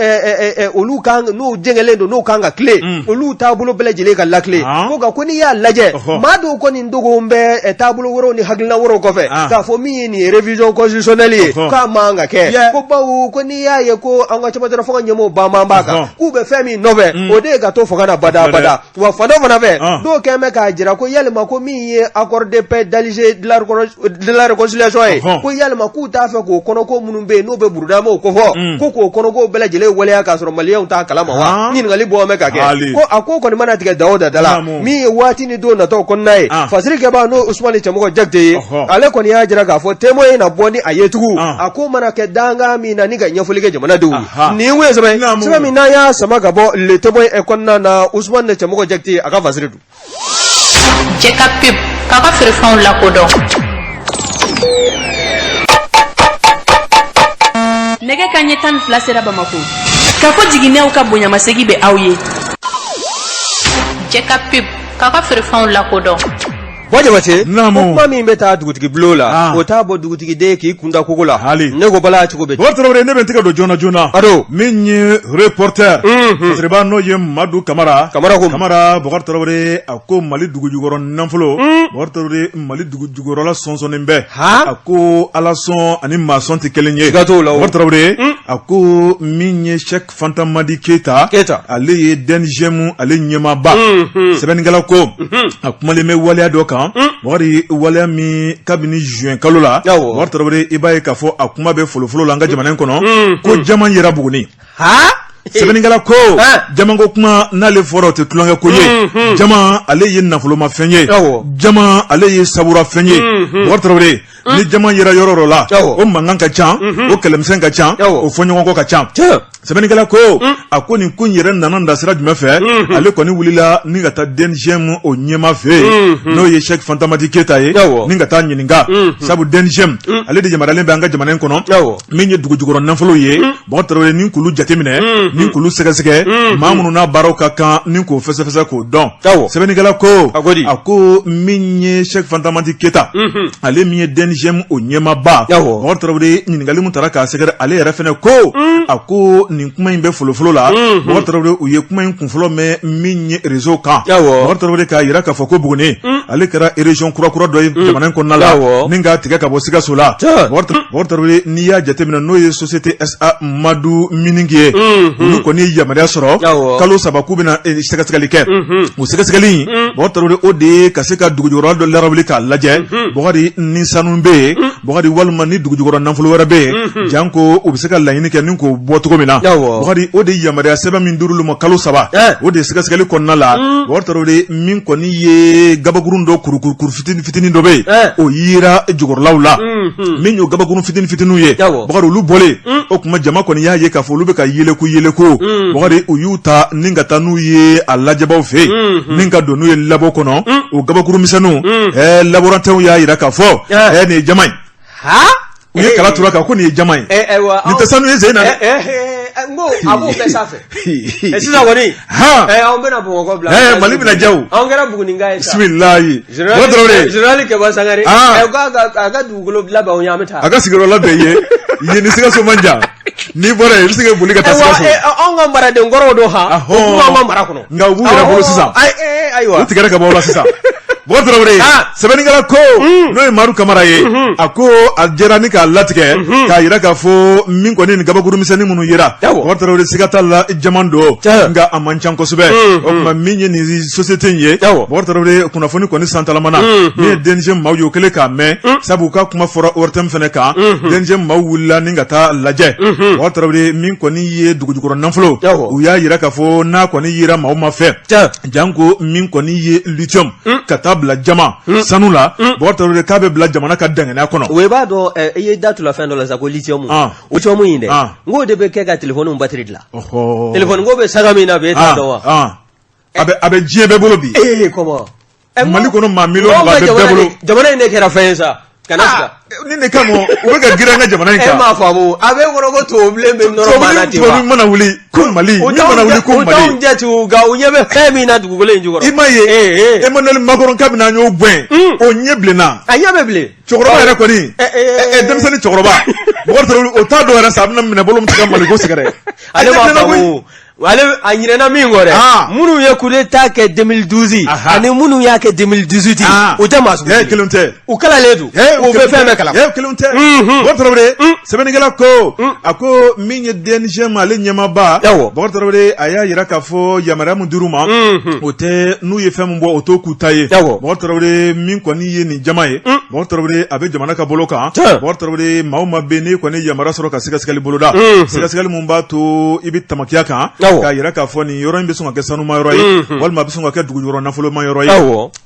B: olu kan n'o jɛngɛlen don n'o kan ka tilen olu taabolo bɛɛ lajɛlen ka latilen ko nka ko n'i y'a lajɛ maa dɔw kɔni dogo bɛ taabolo wɛrɛw ni hakilina wɛrɛw kɔfɛ k'a fɔ min ye nin ye révision constitutionnelle ye k'a man ka kɛ ko bawo ko n'i y'a ye ko an ka cɛmancɛrɔ fanga ɲɛmɔgɔw banban b'a kan k'u bɛ fɛn min nɔfɛ o de ye ka to fanga na badabada wa fan dɔ fana fɛ dɔw kɛlen bɛ k'a jira ko yalima ko min ye accord de paix d'Alger de la réconciliation ye ko yalima k'u t'a fɛ k'o kɔnɔko minnu bɛ yen n'o bɛ burudamaw kofɔ ko k'o kɔnɔko bɛɛ lajɛlen waleya k'a sɔrɔ maliyɛnw t'a kalama wa ɲininkali bɔ bɛ ka kɛ ko a ko kɔni mana tigɛ da o da da la min ye waati ni don nataw kɔnɔna ye fasiri kɛbaa n'o Usumani Cɛmɔgɔ Jakite ye ale kɔni y'a jira k'a fɔ témoin na bɔ ni a ye tugun a ko mana kɛ dankan min na ni ka ɲɛfɔli kɛ jamanadenw ye nin ye sɛbɛn sɛbɛn min n'an y'a sama ka bɔ Le Témoin kɔnɔna na Usumani Cɛmɔgɔ Jakite a ka fasiri don.
C: Jɛka pub k'a ka feerefɛnw lakodɔn. Nɛgɛ kanɲɛ 12 sera Bamakɔ. Kafo jiginɛw ka bonyamasegin bɛ aw ye. Jɛka pub k'a ka feerefɛnw lakodɔn.
B: Bɔ Jabate ko kuma min bɛ taa dugutigi bulon la o t'a bɔ dugutigi k'i kun da kogo la ne ko bala cogo bɛ
A: Tarawele ne bɛ n tɛgɛ don joona joona min ye reporter fasiriba n'o ye Madu Kamara
B: Kamara ko
A: Kamara Bɔkari Tarawele a ko Mali dugu jukɔrɔ nafolo Bɔkari Tarawele Mali dugu jukɔrɔla sɔnsɔnnen bɛɛ a ko Ala sɔn ani maa sɔn tɛ kelen ye
B: siga t'o la
A: Bɔkari Tarawele a ko min ye Sɛki Fanta Madi Keyita
B: Keyita
A: ale ye DNGM ale ɲɛmaaba sɛbɛnnikɛla ko a kumalen bɛ waleya dɔ kan Bɔkari waleya min kabini juin kalo la Bɔkari Tarawele i b'a ye k'a fɔ a kuma bɛ folofolo la an ka jamana in kɔnɔ ko jaman yera Buguni sɛbɛnnikɛla ko jamanko kuma n'ale fɔra o tɛ tulonkɛ ko ye jaman ale ye nafolomafɛn ye jaman ale ye saburafɛn ye Bɔkari Tarawele ni jaman yera yɔrɔ dɔ la o mankan ka ca o kɛlɛmisɛn ka ca o fɔɲɔgɔnkɔ ka ca sɛbɛnnikɛla ko a ko nin ko in yɛrɛ nana nasira jumɛn fɛ ale kɔni wulila ni ka taa DNGM o ɲɛmaa fɛ yen n'o ye Sɛki Fanta Madi Keyita ye ni ka taa ɲininka sabu DNGM ale de yamaruyalen bɛ an ka jamana in kɔnɔ min ye dugu jukɔrɔ nafolo ye Bɔkari Tarawele ni k'olu jateminɛ ni k'olu sɛgɛsɛgɛ maa minnu n'a baaraw ka kan ni k'o fɛsɛfɛsɛ k'o dɔn sɛbɛnnikɛla ko a ko min ye Sɛki Fanta Madi Keyita ale min ye DNGM o ɲɛmaaba Bɔkari Tarawele ɲininkali min taara k'a sɛgɛrɛ ale yɛrɛ fɛnɛ ko a ko nin kuma in bɛ folofolo la Bɔkari Tarawele u ye kuma in kunfɔlɔ mɛn min ye réseau kan Bɔkari Tarawele k'a jira k'a fɔ ko Buguni ale kɛra région kurakura dɔ ye jamana in kɔnɔna la ni k'a tigɛ ka bɔ Sikaso la Bɔkari Tarawele n'i y'a jateminɛ n'o ye société SA Madu Mining ye olu kɔni ye yamaruya sɔrɔ kalo 3 k'u bɛna sɛgɛsɛgɛli kɛ o sɛgɛsɛgɛli in Bɔkari Tarawele o de ye ka se ka dugujukɔrɔla dɔ larawuli k'a lajɛ Bɔkari ni sanu bɛ yen Bɔkari walima ni dugujukɔrɔ nafolo wɛrɛ bɛ yen janko u bɛ se ka laɲini kɛ ni k'o bɔ cogo min na Bɔkari o de yamaruya sɛbɛn min dir'olu ma kalo 3 o de sɛgɛsɛgɛli kɔnɔna la Bɔkari Tarawele min kɔni ye gabakurun dɔ kurukuru fitinin fitinin dɔ bɛ yen o yera jukɔrɔlaw la min y'o gabakurun fitinin fitininw ye Bɔkari olu bɔlen o tuma jama kɔni y'a ye k'a fɔ olu bɛ ka yeleku yeleku Bɔkari u y'u ta ni ka taa n'u ye a lajɛbaw fɛ yen ni ka don n'u ye labo kɔnɔ o gabakuru misɛnninw laborantinw y'a jira k'a fɔ nin ye jaman ye. U ye kala turu a kan ko nin ye jaman ye. Nin tɛ sanu ye sen na dɛ.
B: N ko a b'o bɛɛ sanfɛ. Sisan kɔni. Anw bɛna Bamakɔ bila.
A: Mali bɛna diya o.
B: Anw kɛra Buguninka ye
A: sa. Bisimilayi.
B: Général Kɛba Sangare. A ka dugukolo labɛn anw ye an bɛ taa.
A: A ka sigiyɔrɔ labɛn i ye yen ni Sikaso man jan. N'i bɔra yen i bɛ se ka boli ka taa Sikaso.
B: Anw ka maraden kɔrɔw don han. O tun b'anw ka mara kɔnɔ.
A: Nka u b'u yɛrɛ bolo sisan.
B: Ayiwa.
A: U tigɛra ka bɔ aw la sisan. Bubakari Tarawele sɛbɛnnikɛla ko n'o ye Madu Kamara ye a ko a jɛra ni k'a latigɛ k'a jira k'a fɔ min kɔni nin kabakuru misɛnnin minnu yera Bubakari Tarawele siga t'a la jaman don nka a man ca kosɛbɛ o tuma min ye nin société in ye Bubakari Tarawele kunnafoni kɔni santalamana min ye DNGM maaw ye o kɛlen k'a mɛn sabu u ka kuma fɔra ORTM fana kan DNGM maaw wulila ni ka taa lajɛ Bubakari Tarawele min kɔni ye dugujukɔrɔ nafolo u y'a jira k'a fɔ n'a kɔni yera maaw ma fɛ janko min kɔni ye lithium ka taa bila jama sanu la Bubakari Tarawele k'a bɛ bila jamana ka danganiya kɔnɔ.
B: O i b'a dɔn i ye da tula fɛn dɔ la sa ko lithium o lithium in dɛ n k'o de bɛ kɛ ka telefɔniw batiri dilan telefɔni ko bɛ sanga min na bi e t'a dɔn wa.
A: A bɛ diɲɛ bɛɛ bolo bi.
B: Ee comment.
A: Mali kɔnɔ maa miliyɔn 20 bɛ bɛɛ bolo.
B: Jamana in de kɛra fɛn ye sa. Kana
A: siga. Nin de kama u bɛ ka girin an ka jamana in kan.
B: E m'a faamu a b'e kɔnɔ ko tubabubilen bɛ nɔrɔ maa na ten wa.
A: Tubabu mana wuli ko Mali min mana wuli ko Mali.
B: U t'anw jate nka u ɲɛ bɛ fɛn min na dugukolo in jukɔrɔ.
A: I m'a ye Emmanuel Macron kabini an y'o gɛn o ɲɛ bilenna.
B: A ɲɛ bɛ bilen.
A: Cɛkɔrɔba yɛrɛ kɔni denmisɛnnin cɛkɔrɔba Bubakari Tarawele o t'a dɔn yɛrɛ sa a bɛna minɛ bolo min tigɛ Maliko sɛgɛrɛ.
B: Ale m'a faamu. Ale a ɲinɛna min kɔ dɛ minnu ye coup d'état kɛ 2012 ani minnu y'a kɛ 2018 u tɛ maa sugu
A: kelen tɛ
B: u kalalen don u bɛ fɛn bɛɛ kalama
A: kelenw tɛ Bubakari Tarawele sɛbɛnnikɛla ko a ko min ye DNGM ale ɲɛmaaba Bubakari Tarawele a y'a jira k'a fɔ yamaruya min dir'u ma o tɛ n'u ye fɛn min bɔ o t'o k'u ta ye Bubakari Tarawele min kɔni ye nin jama ye Bubakari Tarawele a bɛ jamana ka bolo kan Bubakari Tarawele maa o maa bɛ n'i kɔni yamaruya sɔrɔ ka sɛgɛsɛgɛli boloda sɛgɛsɛgɛli min b'a to i bɛ tamakiya kan k'a jira k'a fɔ nin yɔrɔ in bɛ sɔn ka kɛ sanuma yɔrɔ ye walima a bɛ sɔn ka kɛ dugujukɔrɔ nafoloma yɔrɔ ye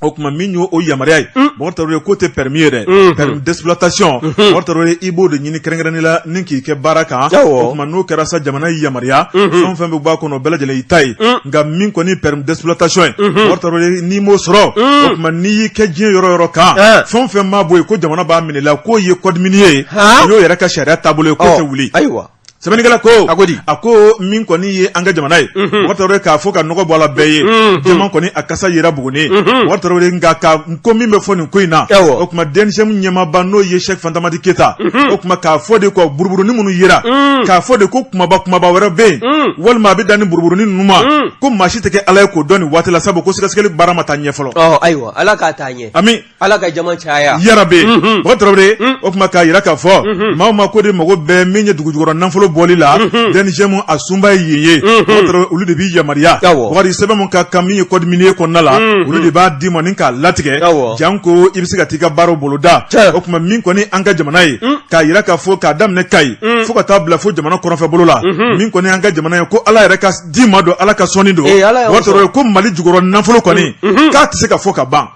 A: o tuma min y'o o yamaruya ye Bubakari Tarawele k'o tɛ permis ye dɛ permis d'exploitation Bubakari Tarawele i b'o de ɲini kɛrɛnkɛrɛnnen la ni k'i kɛ baara kan o tuma n'o kɛra sa jamana y'i yamaruya fɛn o fɛn bɛ bɔ a kɔnɔ o bɛɛ lajɛlen y'i ta ye nka min kɔni permis d'exploitation ye Bubakari Tarawele n'i m'o sɔrɔ o tuma n'i y'i kɛ diɲɛ yɔrɔ o yɔrɔ kan fɛn o fɛn maa bɔ yen ko jamana b'a minɛ i la k'o ye code minier ye o y'o yɛrɛ ka sariya taabolo ye k'o tɛ wuli
B: ayiwa
A: sɛbɛnnikɛla ko a ko di a ko min kɔni ye an ka jamana ye Bubakari Tarawele k'a fɔ ka nɔgɔ bɔ a la bɛɛ ye jaman kɔni a kasa yera Buguni Bubakari Tarawele nka ka ko min bɛ fɔ nin ko in na o tuma DNGM ɲɛmaaba n'o ye Sɛki Fantamadi Keyita o tuma k'a fɔ de ko buruburunin minnu yera k'a fɔ de ko kumaba kumaba wɛrɛ bɛ yen walima a bɛ dan ni buruburunin ninnu ma ko maa si tɛ kɛ Ala ye k'o dɔn nin waati la sabu ko sɛgɛsɛgɛli baara ma taa ɲɛ fɔlɔ
B: ayiwa Ala k'a taa ɲɛ
A: ami
B: Ala ka jama caya
A: yarabi Bubakari Tarawele o tuma k'a jira k'a fɔ maa o maa ko de mago bɛ min ye dugujukɔrɔ nafolo bɔli la DNGM a sunba ye yen ye Bubakari Tarawele olu de b'i yamaruya Bubakari sɛbɛn min ka kan min ye code minier kɔnɔna la olu de b'a d'i ma ni k'a latigɛ janko i bɛ se ka t'i ka baaraw boloda o tuma min kɔni an ka jamana ye k'a jira k'a fɔ k'a daminɛ Kayi fo ka taa bila fo jamana kɔrɔnfɛ bolo la min kɔni an ka jamana ye ko Ala yɛrɛ ka di ma don Ala ka sɔnni don Bubakari Tarawele ko Mali jukɔrɔ nafolo kɔni k'a tɛ se ka fɔ ka ban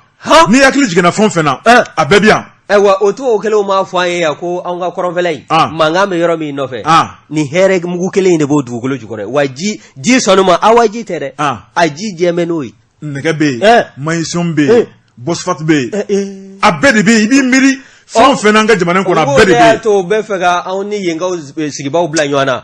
A: n'i hakili jiginna fɛn o fɛn na a bɛɛ bɛ yan
B: ayiwa o tubabu kelenw m'a fɔ an ye yan ko anw ka kɔrɔnfɛla in mankan bɛ yɔrɔ min nɔfɛ nin hɛrɛ mugu kelen in de b'o dugukolo jukɔrɔ wa ji ji sanuma awa ji tɛ dɛ a ji jɛmɛ n'o ye
A: nɛgɛ bɛ yen magnésium bɛ yen phosphate bɛ yen a bɛɛ de bɛ yen i b'i miiri fɛn o fɛn n'an ka jamana in kɔnɔ a bɛɛ de bɛ yen.
B: to u bɛ fɛ ka anw ni yenkaw sigibaw bila ɲɔgɔn na.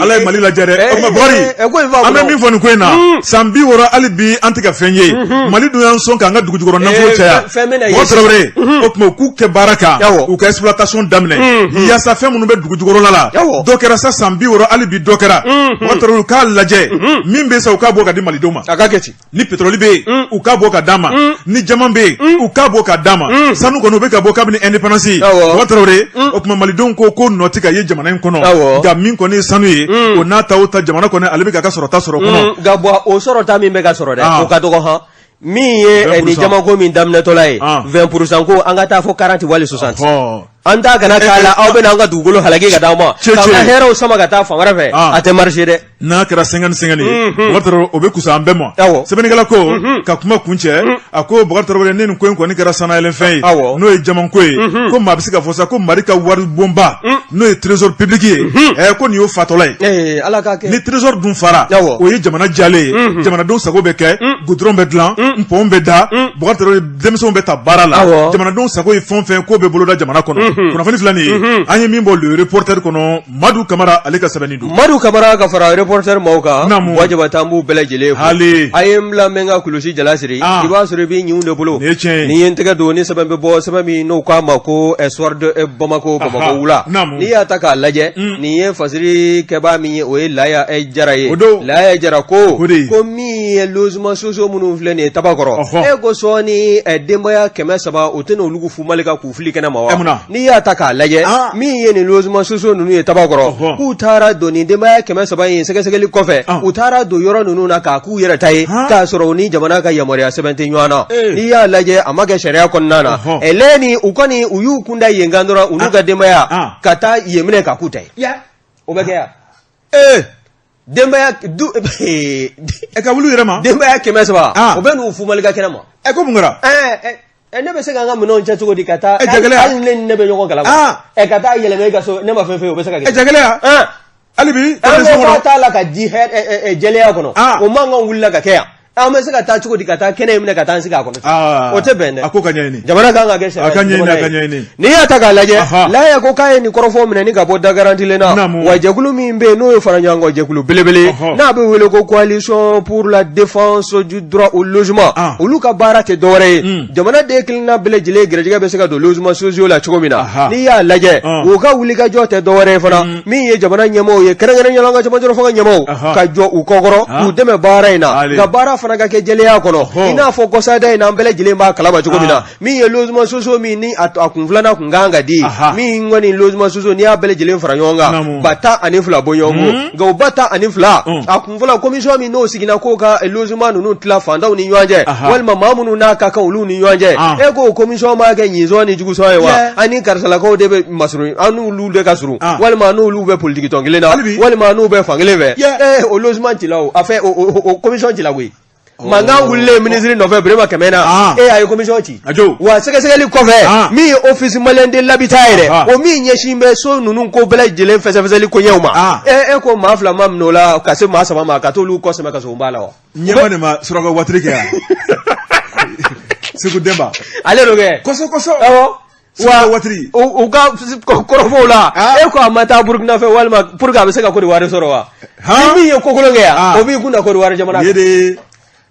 A: Ala ye Mali lajɛ dɛ o tuma Bukari an bɛ min fɔ nin ko in na san 60 hali bi an tɛ ka fɛn ye Mali dun y'an sɔn k'an ka dugujukɔrɔ nafolo caya Bukari Tarawele o tuma u k'u kɛ baara kan u ka exploitation daminɛ yaasa fɛn minnu bɛ dugujukɔrɔla la dɔ kɛra sa san 60 hali bi dɔ kɛra Bukari Tarawele u k'a lajɛ min bɛ sa u k'a bɔ ka di malidenw ma.
B: A ka kɛ ten.
A: Ni pétrole bɛ yen u k'a bɔ ka d'an ma ni jaman bɛ yen u k'a bɔ ka d'an ma sanu kɔni u bɛ ka bɔ kabini indépendance Bubakari Tarawele o tuma malidenw ko ko nɔ tɛ ka ye jamana in kɔnɔ nka min kɔni ye sanu ye o n'a ta o ta jamana kɔni ale bɛ k'a ka sɔrɔta sɔrɔ kɔnɔ
B: nka bɔn o sɔrɔta min bɛ ka sɔrɔ dɛ o ka dɔgɔ hɔn min ye nin jamanko min daminɛtɔla ye 20% ko an ka taa fo 40 wali 60 an ta kana k'a la aw bɛna an ka dugukolo halaki ka d'an ma k'an ka hɛrɛw sama ka taa fan wɛrɛ fɛ a tɛ marcher dɛ.
A: N'a kɛra 50-50 ye, Bubakari Tarawele, o bɛ kusa an bɛɛ ma. Sɛbɛnnikɛla ko ka kuma kuncɛ, a ko Bubakari Tarawele, ni nin ko in kɔni kɛra sannayɛlɛnfɛn ye, n'o ye jamanko ye, ko maa bɛ se ka fɔ sa ko Mali ka wari bonba, n'o ye trésor public ye, ko nin y'o fatɔla ye.
B: Ala k'a kɛ.
A: Ni trésor dun fara, o ye jamana jalen ye, jamanadenw sago bɛ kɛ, goudron bɛ dilan, pont bɛ da, Bubakari Tarawele, denmisɛnw bɛ ta baara la, jamanadenw sago ye fɛn o fɛn k'o bɛ boloda jamana kɔnɔ. Kunnafoni filɛ nin ye, an ye min bɔ Le Reporter kɔnɔ, Madu Kamara ale ka sɛbɛnni don.
B: Madu Kamara ka fara Reporter maaw kan. Naamu. Buwa Jabate, an b'u bɛɛ lajɛlen fo.
A: Hali.
B: A ye n bila n bɛ n ka kulusi jala siri.
A: Ah.
B: I b'a sɔrɔ i b'i ɲinw de bolo.
A: Nin ye tiɲɛ ye.
B: N'i ye n tɛgɛ don ni sɛbɛn bɛ bɔ, sɛbɛn min n'o k'a ma ko Soir de Bamako, Bamakɔ wula.
A: Naamu.
B: N'i y'a ta k'a lajɛ, nin ye fasiri kɛbaa min ye, o ye Laya Jara ye.
A: O don.
B: Laya Jara ko.
A: O de ye.
B: Ko min ye logement sociaux minnu filɛ nin ye Tabakɔrɔ.
A: Ɔhɔ.
B: E ko sɔɔni denbaya 300, o tɛna olu fu Mali kan k'u fili kɛnɛ ma wa?
A: Ɛ, mun na?
B: N'i y'a ta k'a lajɛ,
A: Ah.
B: min ye nin logement sociaux ninnu ye Tabakɔrɔ,
A: Ɔhɔ.
B: k'u taara don nin denbaya 300 in sɛgɛsɛgɛli kɔfɛ,
A: Ah.
B: u taara don yɔrɔ ninnu na k'a k'u yɛrɛ ta ye,
A: Han.
B: k'a sɔrɔ u ni jamana ka yamaruya sɛbɛn tɛ ɲɔgɔn na.
A: Eh.
B: N'i y'a lajɛ, a ma kɛ sariya kɔnɔna na.
A: Ɔhɔ.
B: Ɛlɛni, u kɔni u y'u kunda yen kan dɔrɔn, u n'u ka denbaya
A: Ah.
B: ka taa yen minɛ k'a k'u ta ye.
A: Ya.
B: O bɛ kɛ yan?
A: Ee.
B: Denbaya du
A: Ɛ, ka wuli u yɛrɛ ma.
B: Denbaya 300,
A: Ah.
B: o bɛ n'u fu Malika kɛnɛ ma.
A: Ɛ, ko mun kɛra?
B: Ɛɛ ɛ, ne bɛ se ka n ka minɛnw cɛ cogo di ka taa?
A: Ɛ, jagɛlɛya.
B: Hali ne ni ne bɛ ɲɔgɔn kalama.
A: Ah.
B: Ɛ, ka taa yɛlɛma e ka so, ne ma fɛn f'e ye, o bɛ se ka kɛ?
A: Ɛ, jagɛlɛya.
B: Ɛn.
A: Hali bi.
B: An ko k'a t'a la ka di hɛrɛ jɛlenya kɔnɔ.
A: Ah.
B: O mankan wulila ka kɛ yan. An bɛ se ka taa cogo di ka taa kɛnɛ in minɛ ka taa an sigi a kɔnɔ?
A: Ah.
B: O tɛ bɛn dɛ.
A: A ko ka ɲɛɲini.
B: Jamana kan ka kɛ sariya
A: A ka ɲɛɲini,
B: jamana
A: a
B: ye.
A: ka ɲɛɲini.
B: N'i y'a ta k'a lajɛ,
A: Aha.
B: Laya ko k'a ye nin kɔrɔfɔ minɛ ni ka bɔ da garantilen na.
A: Naamu.
B: Wa jɛkulu min bɛ yen n'o ye faraɲɔgɔnkan jɛkulu belebele ye,
A: Ɔhɔ.
B: n'a bɛ wele ko coalition pour la défense du droit au logement,
A: Ah.
B: olu ka baara tɛ dɔwɛrɛ ye, jamanaden kelenna bɛɛ lajɛlen garijɛgɛ bɛ se ka don logement sociaux la cogo min na.
A: Aha.
B: N'i y'a lajɛ,
A: Ah.
B: u ka wulikajɔ tɛ dɔwɛrɛ ye fana, min ye jamana ɲɛmaaw ye, kɛrɛnkɛrɛnnenya la an ka cɛmancɛ fanga ɲɛmaaw,
A: Aha.
B: ka jɔ u kɔkɔrɔ,
A: Ah.
B: k'u dɛmɛ baara in na,
A: Ale.
B: nka baara fana ka kɛ jɛlenya kɔnɔ,
A: Ɔhɔ.
B: i n'a fɔ kɔsada in na, an bɛɛ lajɛlen b'a kalama cogo min na,
A: Ah.
B: min ye logement sociaux min ni a kun filanan kun kan ka di,
A: Aha.
B: min kɔni logement sociaux n'i y'a bɛɛ lajɛlen fara ɲɔgɔn kan,
A: Naamu.
B: 12,000 bɔɲɔgɔnko, nka o 12,000, a kun fɔlɔ commission min n'o sigina k'o ka logement ninnu tila fantanw ni ɲɔgɔn cɛ,
A: Aha.
B: walima maa minnu n'a ka kan olu ni ɲɔgɔn cɛ,
A: Ah.
B: e k'o commission b'a kɛ ɲinsɔn ni jugusɔn ye wa?
A: Yeah.
B: An ni karisalakaw de bɛ masurun, an n'olu de ka surun,
A: Ah.
B: walima an n'olu bɛ politiki tɔn kelen na,
A: Hali bi.
B: walima an n'u bɛ fan kelen fɛ.
A: Yeah.
B: O logement cila o, a fɛ o commission cila koyi. Mankan wulilen minisiri nɔfɛ Birima kɛmɛ na,
A: Ah.
B: e y'a ye commission ci.
A: Ajo.
B: Wa sɛgɛsɛgɛli kɔfɛ,
A: Ah.
B: min ye office malien de l'habitat ye dɛ,
A: Ah.
B: o min ɲɛsin bɛ so ninnu ko bɛɛ lajɛlen fɛsɛfɛsɛli koɲɛw ma,
A: Ah.
B: e ko maa fila ma minɛ o la ka se maa saba ma, ka t'olu kɔ sɛmɛ kasobonba la wa?
A: Ɲɛma de ma suraka watiri kɛ yan. Segu Denba.
B: Ale do kɛ.
A: Kɔsɔ kɔsɔ.
B: Awɔ.
A: Suraka watiri.
B: U ka kɔrɔfɔw la,
A: Ah.
B: e ko a ma taa Burukina fɛ walima pour que a bɛ se ka Côte d'Ivoire sɔrɔ wa?
A: Han?
B: Ni min ye kokolon kɛ yan,
A: Ah.
B: o b'i kun da Côte d'Ivoire jamana
A: Ye
B: kan.
A: de.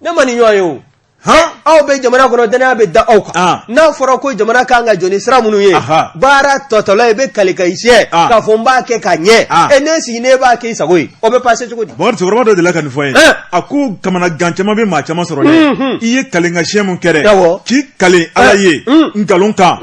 B: Ne ma nin ɲɔgɔn ye o.
A: Han?
B: Aw bɛ jamana kɔnɔ, danaya bɛ da aw kan.
A: Ah.
B: N'a fɔra ko jamana kan ka jɔ ni sira minnu ye,
A: Aha.
B: baara tɔtɔla i bɛ kali ka i siɲɛ
A: Ah.
B: k'a fɔ n b'a kɛ ka ɲɛ.
A: Ah.
B: E ne sigi ne b'a kɛ i sago ye, o bɛ passer cogo di?
A: Bakari, cɛkɔrɔba dɔ delila ka nin fɔ n ye.
B: Ɛn.
A: A ko kamanagan caman bɛ maa caman sɔrɔ dɛ. I ye kalenka siɲɛ mun kɛ dɛ.
B: Awɔ.
A: K'i kalen Ala ye nkalon kan.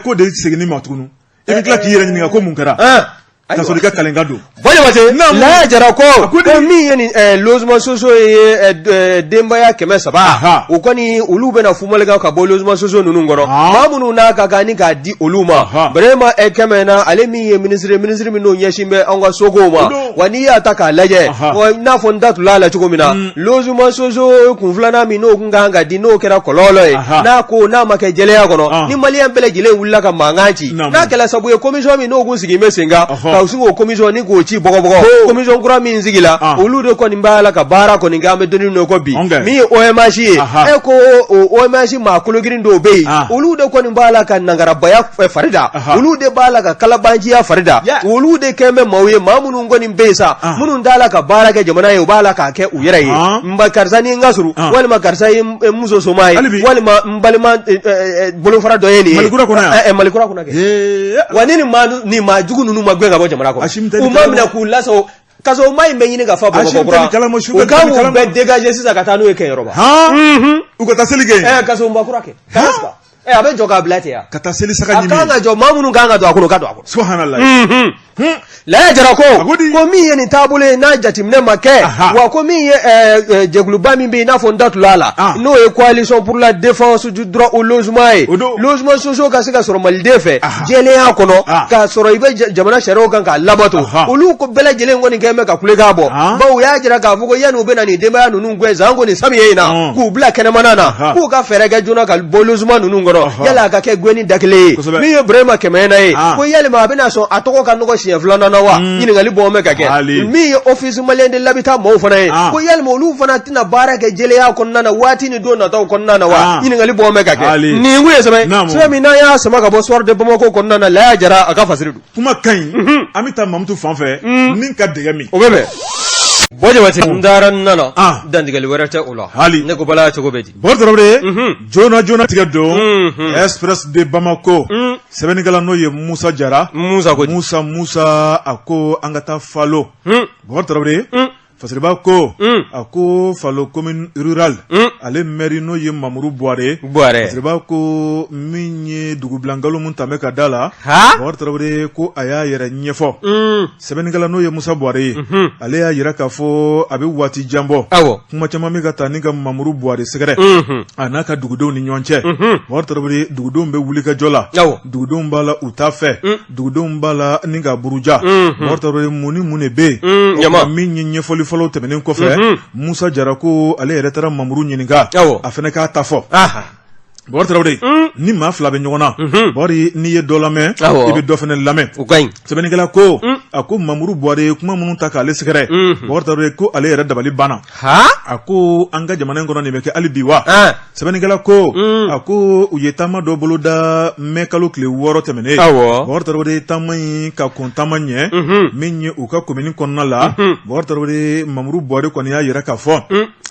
A: K'o de seginni ma tuguni. I bɛ tila k'i yɛrɛ ɲininka ko mun kɛra.
B: Ɛn.
A: Ka sɔrɔ i ka kalenka don.
B: Buwa Jabate,
A: Naamu.
B: Laya Jara ko
A: A ko di?
B: ko min ye nin logement sociaux ye denbaya 300,
A: Aha.
B: o kɔni olu bɛna fumalika ka bɔ logement sociaux ninnu kɔnɔ,
A: Ah.
B: maa minnu n'a ka kan ni k'a di olu ma.
A: Aha.
B: Birima kɛmɛ na, ale min ye ministre, ministre min n'o ɲɛsin bɛ anw ka sokow ma,
A: O don.
B: wa n'i y'a ta k'a lajɛ,
A: Aha.
B: wa i n'a fɔ n da tun l'a la cogo min na, logement sociaux kun filanan min n'o kun kan ka di, n'o kɛra kɔlɔlɔ ye,
A: Aha.
B: n'a ko n'a ma kɛ jɛlenya kɔnɔ,
A: Ah.
B: ni maliyɛn bɛɛ lajɛlen wulila ka mankan ci,
A: Naamu.
B: n'a kɛla sababu ye commission min n'o kun sigilen bɛ sen kan,
A: Ɔhɔ.
B: ka sin k'o commission ni k'o ci bɔgɔbɔgɔ, commission kura min sigila,
A: Ah.
B: olu de kɔni b'a la ka baara kɔni kɛ, an bɛ don min na ko bi,
A: Ɔnkɛ.
B: min ye OMH ye,
A: Aha.
B: e ko o OMH maa kologirin dɔw bɛ yen,
A: Ah.
B: olu de kɔni b'a la ka nangarabaya fari da,
A: Aha.
B: olu de b'a la ka kalabanciya fari da,
A: Yeah.
B: olu de kɛn bɛ maaw ye, maa minnu kɔni bɛ yen sa,
A: Ah.
B: minnu t'a la ka baara kɛ jamana ye, u b'a la k'a kɛ u yɛrɛ ye,
A: Ah.
B: n ba karisa ni n ka surun,
A: Ah.
B: walima karisa ye n muso soma ye,
A: Hali bi.
B: walima n balima bolofara dɔ ye nin ye.
A: Malikura kɔnɔ yan.
B: Malikura kɔnɔ kɛ.
A: Ee.
B: Wa ni nin maa jugu ninnu ma gɛn ka bɔ jamana kɔnɔ,
A: Asimi tɛ
B: u
A: nin
B: ma
A: kalama.
B: minɛ k'u lasago, kasobonba in bɛ ɲini ka fa Bamakɔ
A: Asimi tɛ
B: kura,
A: nin kalama, su
B: u
A: tɛ nin
B: kan k'u
A: kalama.
B: bɛɛ dégager sisan ka taa n'u ye Kɛɲɛrɔba.
A: Han? U ka taa seli kɛ yen.
B: Kasobonba kura kɛ. Ka na sigi. A bɛ jɔ k'a bila ten
A: ka taa seli saga
B: ɲimi a kan ka jɔ maa minnu kan ka don a kɔnɔ ka don a
A: kɔnɔ subhanallah
B: Laya Jara ko ko min ye nin taabolo ye n'a jateminɛ ma kɛ wa ko min ye jɛkuluba min bɛ yen i n'a fɔ n da tula a la n'o ye coalition pour la défense du droit au logement ye logement sociaux ka se ka sɔrɔ maliden fɛ jɛlenya kɔnɔ k'a sɔrɔ i bɛ jamana sariyaw kan k'a labato olu ko bɛɛ lajɛlen kɔni kɛlen bɛ ka kulekan bɔ bawo u y'a jira k'a fɔ ko yanni u bɛ na nin denbaya ninnu gɛn sanko nin samiyɛ in na k'u bila kɛnɛmana na k'u ka fɛɛrɛ kɛ joona ka bɔ logement ninnu kɔnɔ yala a ka kɛ gɛnni da kelen ye min ye Burahima Kɛmɛyɛnɛ ye ko yalima a bɛna sɔn a tɔgɔ ka nɔgɔ siɲɛ filanan na wa ɲininkali bɔ bɛ ka kɛ min ye office malien de l'habitat maaw fana ye ko yalima olu fana tɛna baara kɛ jɛlenya kɔnɔna na waati ni don nataw kɔnɔna na wa ɲininkali bɔ bɛ ka kɛ nin kun ye sɛbɛn sɛbɛn min n'an y'a sama ka bɔ Soir de Bamako kɔnɔna na Laya Jara a ka fasiri don
A: kuma ka ɲi an bɛ taa Mamutu fan fɛ ni ka dɛgɛ min
B: o bɛ bɛn Bɔ Jabate n taara n nana dantigɛli wɛrɛ tɛ o la
A: hali
B: ne ko Bala cogo bɛ di
A: Bɔkari Tarawele joona joona tigɛ don Express de Bamako sɛbɛnnikɛla n'o ye Musa Jara
B: Musa ko
A: Musa Musa a ko an ka taa Falo Bɔkari Tarawele Fasiriba ko a ko Falo commune rurale ale maire n'o ye Mamuru Buware Fasiriba ko min ye dugubilankalo min tun bɛ ka da la Bɔkari Tarawele ko a y'a yɛrɛ ɲɛfɔ sɛbɛnnikɛla n'o ye Musa Buware ye ale y'a jira k'a fɔ a bɛ waati jan bɔ kuma caman bɛ ka taa ni ka Mamuru Buware sɛgɛrɛ a n'a ka dugudenw ni ɲɔgɔn cɛ Bɔkari Tarawele dugudenw bɛ wulikajɔ la dugudenw b'a la u t'a fɛ dugudenw b'a la ni ka buruja Bɔkari Tarawele mun ni mun de bɛ yen min ye ɲɛfɔli fɔlɔ tɛmɛnen kɔfɛ Musa Jara ko ale yɛrɛ taara Mamuru ɲininka a fana k'a ta fɔ Bɔkari Tarawele ni maa fila bɛ ɲɔgɔn na Bɔkari n'i ye dɔ lamɛn i bɛ dɔ fana lamɛn sɛbɛnnikɛla ko a ko Mamuru Buware ye kuma minnu ta k'ale sɛgɛrɛ Bɔkari Tarawele ko ale yɛrɛ dabali banna a ko an ka jamana in kɔnɔ nin bɛ kɛ hali bi wa sɛbɛnnikɛla ko a ko u ye taama dɔ boloda mɛ kalo tile 6 tɛmɛnen Bɔkari Tarawele taama in ka kɔn taama ɲɛ min ye u ka komini kɔnɔna la Bɔkari Tarawele Mamuru Buware kɔni y'a jira k'a fɔ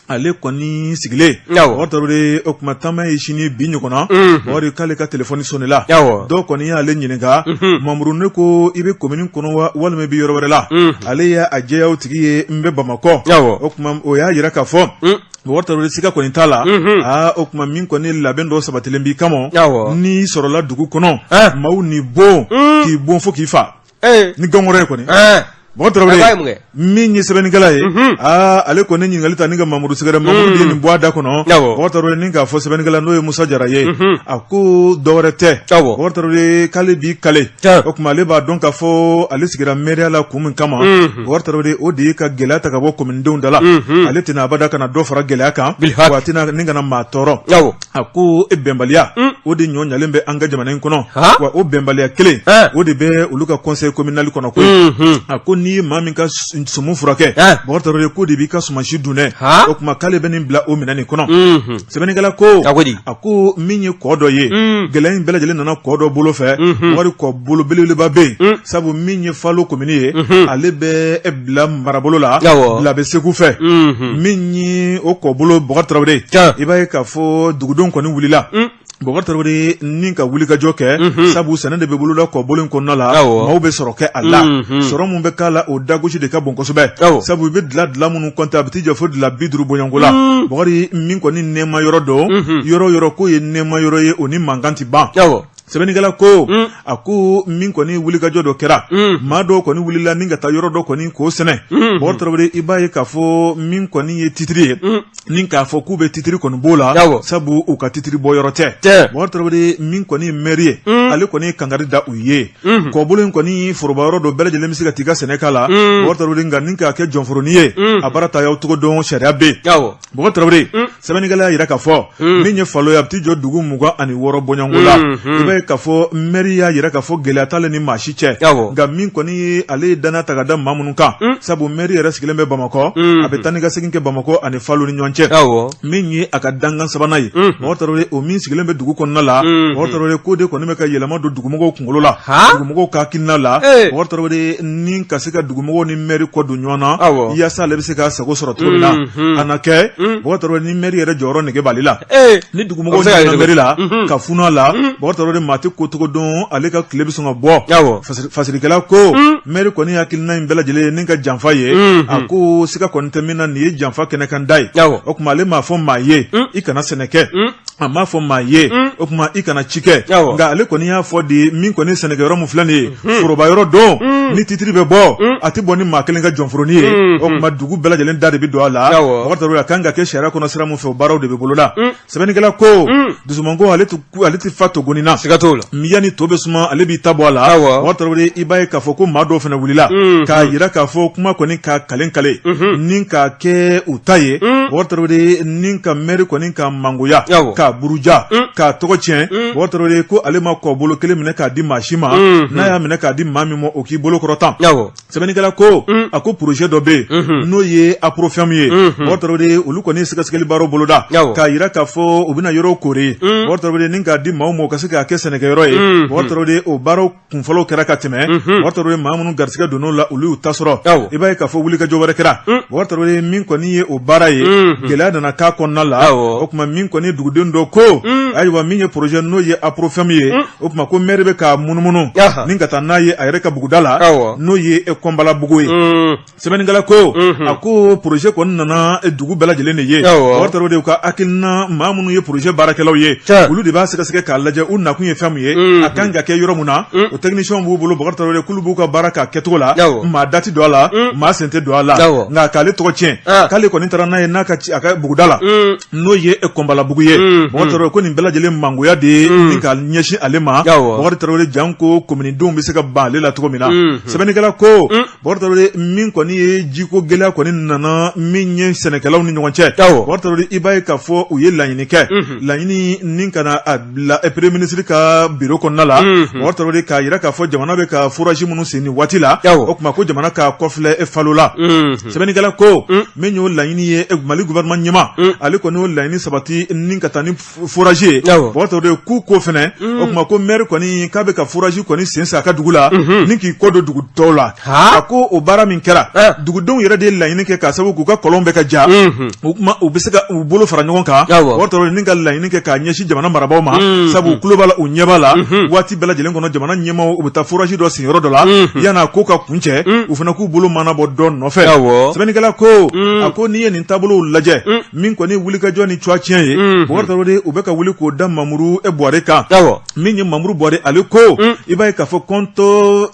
A: ale kɔni sigilen Bɔkari Tarawele o tuma taama ye sini bi ɲɔgɔn na Bɔkari k'ale ka telefɔni sonela dɔw kɔni y'ale ɲininka Mamuru ne ko i bɛ komini kɔnɔ wa walima i bɛ yɔrɔ wɛrɛ la ale y'a jɛya o tigi ye n bɛ Bamakɔ o tuma o y'a jira k'a fɔ Bɔkari Tarawele siga kɔni t'a la aa o tuma min kɔni labɛn dɔ sabatilen b'i kama n'i sɔrɔla dugu kɔnɔ maaw n'i bon k'i bon fo k'i fa ni gɔngɔrɔ ye kɔni Bɔkari Tarawele min ye sɛbɛnnikɛla ye aa ale kɔni ɲininkali ta ni ka Mamuru sɛgɛrɛ Mamuru ye nin bɔ a da kɔnɔ Bɔkari Tarawele ni k'a fɔ sɛbɛnnikɛla n'o ye Musa Jara ye a ko dɔwɛrɛ tɛ Bɔkari Tarawele k'ale b'i kale o tuma ale b'a dɔn k'a fɔ ale sigira mɛriya la kun min kama Bɔkari Tarawele o de ye ka gɛlɛya ta ka bɔ kominidenw da la ale tɛna abada ka na dɔ fara gɛlɛya kan wa a tɛna ni ka na maa tɔɔrɔ a ko e bɛnbaliya o de ɲɔ ɲalen bɛ an ka jamana in kɔnɔ wa o bɛnbaliya kelen o de bɛ olu ka conseil communal kɔnɔ koyi a ko n'i ye maa min ka sumu furakɛ Bɔkari Tarawele k'o de b'i ka sumansi dun dɛ o tuma k'ale bɛ nin bila o minɛn nin kɔnɔ sɛbɛnnikɛla ko a ko min ye kɔ dɔ ye gɛlɛya in bɛɛ lajɛlen nana kɔ dɔ bolo fɛ wari kɔ bolo belebeleba bɛ yen sabu min ye Falo komini ye ale bɛ bila marabolo la Labé Segu fɛ min ye o kɔbolo Bɔkari Tarawele i b'a ye k'a fɔ dugudenw kɔni wulila Bɔkari Tarawele ni ka wulikajɔ kɛ sabu sɛnɛ de bɛ boloda kɔbolo in kɔnɔna la maaw bɛ sɔrɔ kɛ a la sɔrɔ min bɛ k'a la o dagosi de ka bon kosɛbɛ sabu i bɛ dila dila minnu kɔnte a bɛ t'i jɔ fo dila 50 bɔɲɔgɔnko la Bɔkari min kɔni nɛɛma yɔrɔ don yɔrɔ yɔrɔ k'o ye nɛɛma yɔrɔ ye o ni mankan tɛ ban sɛbɛnnikɛla ko a ko min kɔni wulikajɔ dɔ kɛra maa dɔw kɔni wulila ni ka taa yɔrɔ dɔ kɔni k'o sɛnɛ Bɔkari Tarawele i b'a ye k'a fɔ min kɔni ye titiri ye ni k'a fɔ k'u bɛ titiri kɔni b'o la sabu u ka titiri bɔ yɔrɔ tɛ Bɔkari Tarawele min kɔni ye mɛri ye ale kɔni ye kangari da u ye kɔbolo in kɔni foroba yɔrɔ don bɛɛ lajɛlen bɛ se ka t'i ka sɛnɛ k'a la Bɔkari Tarawele nka ni k'a kɛ jɔnforonin ye a baara ta y'aw cogo dɔn sariya bɛ yen Bɔkari Tarawele sɛbɛnnikɛla y'a jira k'a fɔ min ye Falo ye a bɛ t'i jɔ dugu 26 bɔɲɔgɔnko la i b'a ye k'a fɔ mɛri y'a jira k'a fɔ gɛlɛya t'ale ni maa si cɛ nka min kɔni ye ale ye danaya ta ka da maa minnu kan sabu mɛri yɛrɛ sigilen bɛ Bamakɔ a bɛ taa ni ka segin kɛ Bamakɔ ani Falo ni ɲɔgɔn cɛ min ye a ka dankan sabanan ye Bɔkari Tarawele o min sigilen bɛ dugu kɔnɔna la Bɔkari Tarawele k'o de kɔni bɛ ka yɛlɛma don dugumɔgɔw kunkolo la dugumɔgɔw ka hakilina la Bɔkari Tarawele ni ka se ka dugumɔgɔw ni mɛri kɔ don ɲɔgɔn na yaasa ale bɛ se k'a sago sɔrɔ cogo min na a na kɛ Bɔkari Tarawele ni mɛri yɛrɛ jɔyɔrɔ nege b'ale la ni dugumɔgɔw ɲinɛna mɛri la ka funu a la Bɔkari Tarawele maa tɛ ko cogo dɔn ale ka tile bɛ sɔn ka bɔ fasirikɛla ko mɛri kɔni hakilina in bɛɛ lajɛlen ye ni ka janfa ye a ko siga kɔni tɛ min na nin ye janfa kɛnɛkan da ye o tuma ale m'a fɔ maa ye i kana sɛnɛ kɛ A m'a fɔ maa ye o tuma i kana ci kɛ, nka ale kɔni y'a fɔ de min kɔni sɛnɛkɛyɔrɔ min filɛ nin ye, foroba yɔrɔ don, ni titiri bɛ bɔ, a tɛ bɔ ni maa kelen ka jɔnforonin ye. O tuma dugu bɛɛ lajɛlen da de bɛ don a la. Bubakari Tarawele, a kan ka kɛ sariya kɔnɔ sira min fɛ, o baaraw de bɛ boloda. Sɛbɛnnikɛla ko dusumango, ale tɛ fa togoni na.
B: Siga t'o la.
A: Yanni to bɛ suma, ale b'i ta bɔ a la. Bubakari Tarawele, i b'a ye k'a fɔ ko maa dɔw fana wulila k'a jira k'a fɔ kuma kɔni ka kalen kale ni k'a kɛ u ta ye. Bubakari Tarawele, ni ka mɛri kɔni ka mangoya, k'a buruja, k'a tɔgɔ tiɲɛ. Bubakari Tarawele ko ale ma kɔbolo kelen minɛ k'a di maa si ma. N'a y'a minɛ k'a di maa min ma, o k'i bolo kɔrɔta. Sɛbɛnnikɛla ko a ko projet dɔ bɛ yen, n'o ye APROFEM ye. Bubakari Tarawele, olu kɔni ye sɛgɛsɛgɛli baaraw boloda k'a jira k'a fɔ u bɛna yɔrɔ kori, Bubakari Tarawele, ni k'a di maaw ma u ka se k'a kɛ sɛnɛkɛyɔrɔ ye. Bubakari Tarawele, o baaraw kunfɔlɔw kɛra ka tɛmɛ. Bubakari Tarawele, maa minnu garisɛgɛ donn'o la, olu y'u ta sɔrɔ. I b'a ye k'a fɔ wulikajɔ wɛrɛ kɛra. Bubakari Tarawele, min kɔni ye o baara ye, gɛlɛya nana k'a kɔnɔna la. O tuma min kɔni duguden dɔ ko ayiwa, min ye projet n'o ye APROFEM ye, o tuma ko mɛri bɛ k'a munumunu ni ka taa n'a ye a yɛrɛ ka buguda la, n'o ye Kɔnbalabugu ye. Sɛbɛnnikɛla ko a ko projet kɔni nana dugu bɛɛ lajɛlen de ye. Bubakari Tarawele, u ka hakilina, maa minnu ye projet baarakɛlaw ye, olu de b'a sɛgɛsɛgɛ k'a lajɛ u nakun ye fɛn min ye, a kan ka kɛ yɔrɔ min na. O techniciens b'u bolo. Bubakari Tarawele, k'olu b'u ka baara k'a kɛcogo la, maa da tɛ don a la, maa sen tɛ don a la. Nka k'ale tɔgɔ tiɲɛ, k'ale kɔni taara n'a ye n'a ka a ka buguda la, n'o ye Kɔnbalabugu ye. Bubakari Tarawele ko nin bɛɛ lajɛlen mangoya de ye ni ka ɲɛsin ale ma. Bubakari Tarawele, janko kominidenw bɛ se ka ban ale la cogo min na. Sɛbɛnnikɛla ko Bubakari Tarawele, min kɔni ye jiko gɛlɛya kɔni nana min ye sɛnɛkɛlaw ni ɲɔgɔn cɛ. Bubakari Tarawele, i b'a ye k'a fɔ u ye laɲini kɛ, laɲini ni ka na a bila premier ministre ka bureau kɔnɔna la. Bubakari Tarawele, k'a jira k'a fɔ jamana bɛ ka forage minnu sen nin waati la, o tuma ko jamana k'a kɔfilɛ falo la. Sɛbɛnnikɛla ko min y'o laɲini ye, Mali gouvernement ɲɛmaa, ale kɔni y'o laɲini sabati ni ka taa ni forage ye. Bubakari Tarawele, k'u ko fɛnɛ, o tuma ko maire kɔni k'a bɛ ka forage kɔni sen a ka dugu la ni k'i kɔ don dugu tɔw la. A ko o baara min kɛra, dugudenw yɛrɛ de ye laɲini kɛ k'a sababu k'u ka kɔlɔn bɛ ka ja. O tuma u bɛ se ka u bolo fara ɲɔgɔn kan, Bubakari Tarawele, ni ka laɲini kɛ k'a ɲɛsin jamana marabaaw ma, sabu u tulo b'a la, u ɲɛ b'a la. Waati bɛɛ lajɛlen kɔnɔ, jamana ɲɛmaaw, u bɛ taa forage dɔ sen yɔrɔ dɔ la, yan'a ko ka kuncɛ, u fana k'u bolo mana bɔ dɔ nɔfɛ. Sɛbɛnnikɛla ko a ko n'i ye nin taabolow lajɛ, min kɔni wulikajɔ ni cuwa tiɲɛ ye, Bubakari Tarawele, u bɛ ka wuli k'o da Mamuru Buware kan. Min ye Mamuru Buware, ale ko i b'a ye k'a fɔ compte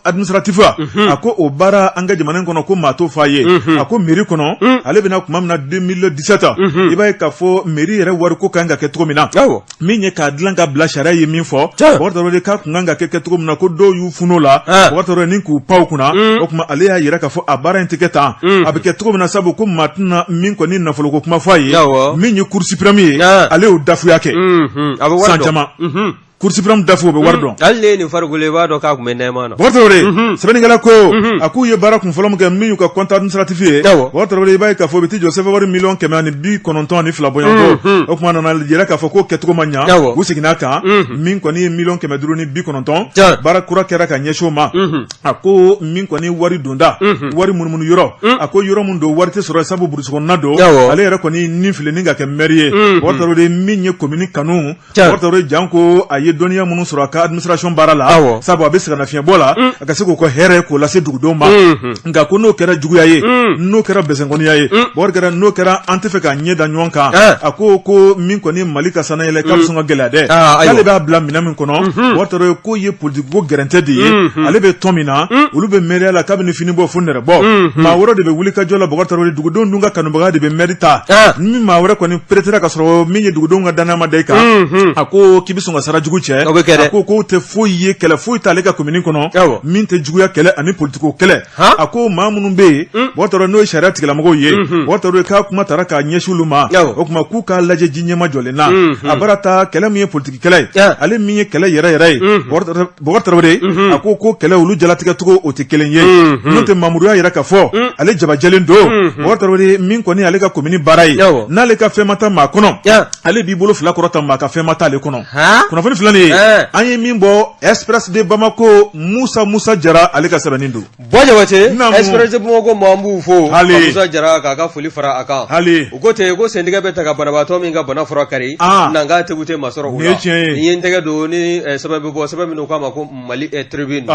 A: administratif, a ko o baara an ka jamana in kɔnɔ, ko maa t'o f'a ye. A ko mairie kɔnɔ, ale bɛna tuma min na 2017, i b'a ye k'a fɔ mairie yɛrɛ wariko kan ka kɛ cogo min na, min ye k'a dilan ka bila sariya ye min fɔ, Bubakari Tarawele, k'a kun kan ka kɛ kɛcogo min na, ko dɔw y'u fun'o la, Bubakari Tarawele, ni k'u pan u kunna. O tuma ale y'a jira k'a fɔ a baara in tɛ kɛ tan, a bɛ kɛ cogo min na, sabu ko maa tɛna min kɔni nafoloko kuma fɔ a ye. Min ye Cour suprême ye, ale y'o dafuya kɛ san caman. Cour suprême dafu, o bɛ wari dɔn.
B: Hali ne nin farikolo, i b'a dɔn k'a tun bɛ nɛɛma na.
A: Bubakari Tarawele, sɛbɛnnikɛla ko a k'u ye baara kun fɔlɔ min kɛ, min y'u ka compte administratif ye, Bubakari Tarawele, i b'a ye k'a fɔ u bɛ t'i jɔ CFA wari miliyɔn 192 bɔɲɔgɔnko. O tuma nana jira k'a fɔ k'o kɛcogo ma ɲa, u seginna a kan. Min kɔni ye miliyɔn 590, baara kura kɛra ka ɲɛsin o ma. A ko min kɔni wari donda, wari munumunu yɔrɔ, a ko yɔrɔ min don, wari tɛ sɔrɔ, sabu burusi kɔnɔna don. Ale yɛrɛ kɔni ni fili ni ka kɛ mɛri ye, Bubakari Tarawele, min ye komini kanu, Bubakari Tarawele, janko a ye dɔnniya minnu sɔrɔ a ka administration baara la, sabu a bɛ sɛgɛnnafiɲɛbɔ la, a ka se k'o ka hɛrɛ k'o lase dugudenw ma. Nka ko n'o kɛra juguya ye, n'o kɛra bɛsɛnkɔniya ye, Bubakari kɛra, n'o kɛra an tɛ fɛ k'a ɲɛ da ɲɔgɔn kan. A ko ko min kɔni Mali ka sanayɛlɛ k'a bɛ sɔn ka gɛlɛya dɛ. K'ale b'a bila minɛn min kɔnɔ, Bubakari Tarawele, k'o ye politiki ko gɛrɛntɛ de ye. Ale bɛ tɔn min na, olu bɛ mɛriya la kabini fini bɔ fo nɛrɛ bɔ. Maa wɛrɛ de bɛ wuli ka jɔ la. Bubakari Tarawele, dugudenw dun ka kanubaga de bɛ mɛri ta. Ni maa wɛrɛ kɔni peretera ka sɔrɔ min ye dugudenw ka danaya ma da i kan, a ko k'i bɛ sɔn ka sara jugu cɛ. A ko k'o tɛ foyi ye, kɛlɛ foyi t'ale ka komini kɔnɔ min tɛ juguya kɛlɛ ani politiko kɛlɛ. A ko maa minnu bɛ yen, Bubakari Tarawele, n'o ye sariya tigilamɔgɔw ye, Bubakari Tarawele, k'a kuma taara k'a ɲɛsin olu ma. O tuma k'u k'a lajɛ ji ɲɛma jɔlen na. A bara ta kɛlɛ min ye politiki kɛlɛ ye, ale min ye kɛlɛ yɛrɛ yɛrɛ ye, Bubakari Tarawele, a ko ko kɛlɛ olu jalatigɛcogo o tɛ kelen ye. N'o tɛ, Mamuru y'a yira k'a fɔ ale jabajɛlen don. Bubakari Tarawele, min kɔni ale ka komini baara ye, n'ale ka fɛn ma taa maa kɔnɔ, ale b'i bolo fila kɔrɔta, maa ka fɛn ma taa ale kɔnɔ. Kunnafoni filɛ. filɛ nin ye, an ye min bɔ Express de Bamako, Musa Jara, ale ka sɛbɛnni don.
B: Buwa Jabate, Express de Bamako maa, an b'u fo, Musa Jara k'a ka foli fara a kan.
A: Hali
B: u ko ten ko sentigɛ bɛ ta ka banabaatɔ min ka bana fura kari, nka tɛ ma sɔrɔ o la. Ni ye n tɛgɛ don ni sɛbɛn bɛ bɔ, sɛbɛn min k'a ma ko Mali Tribune,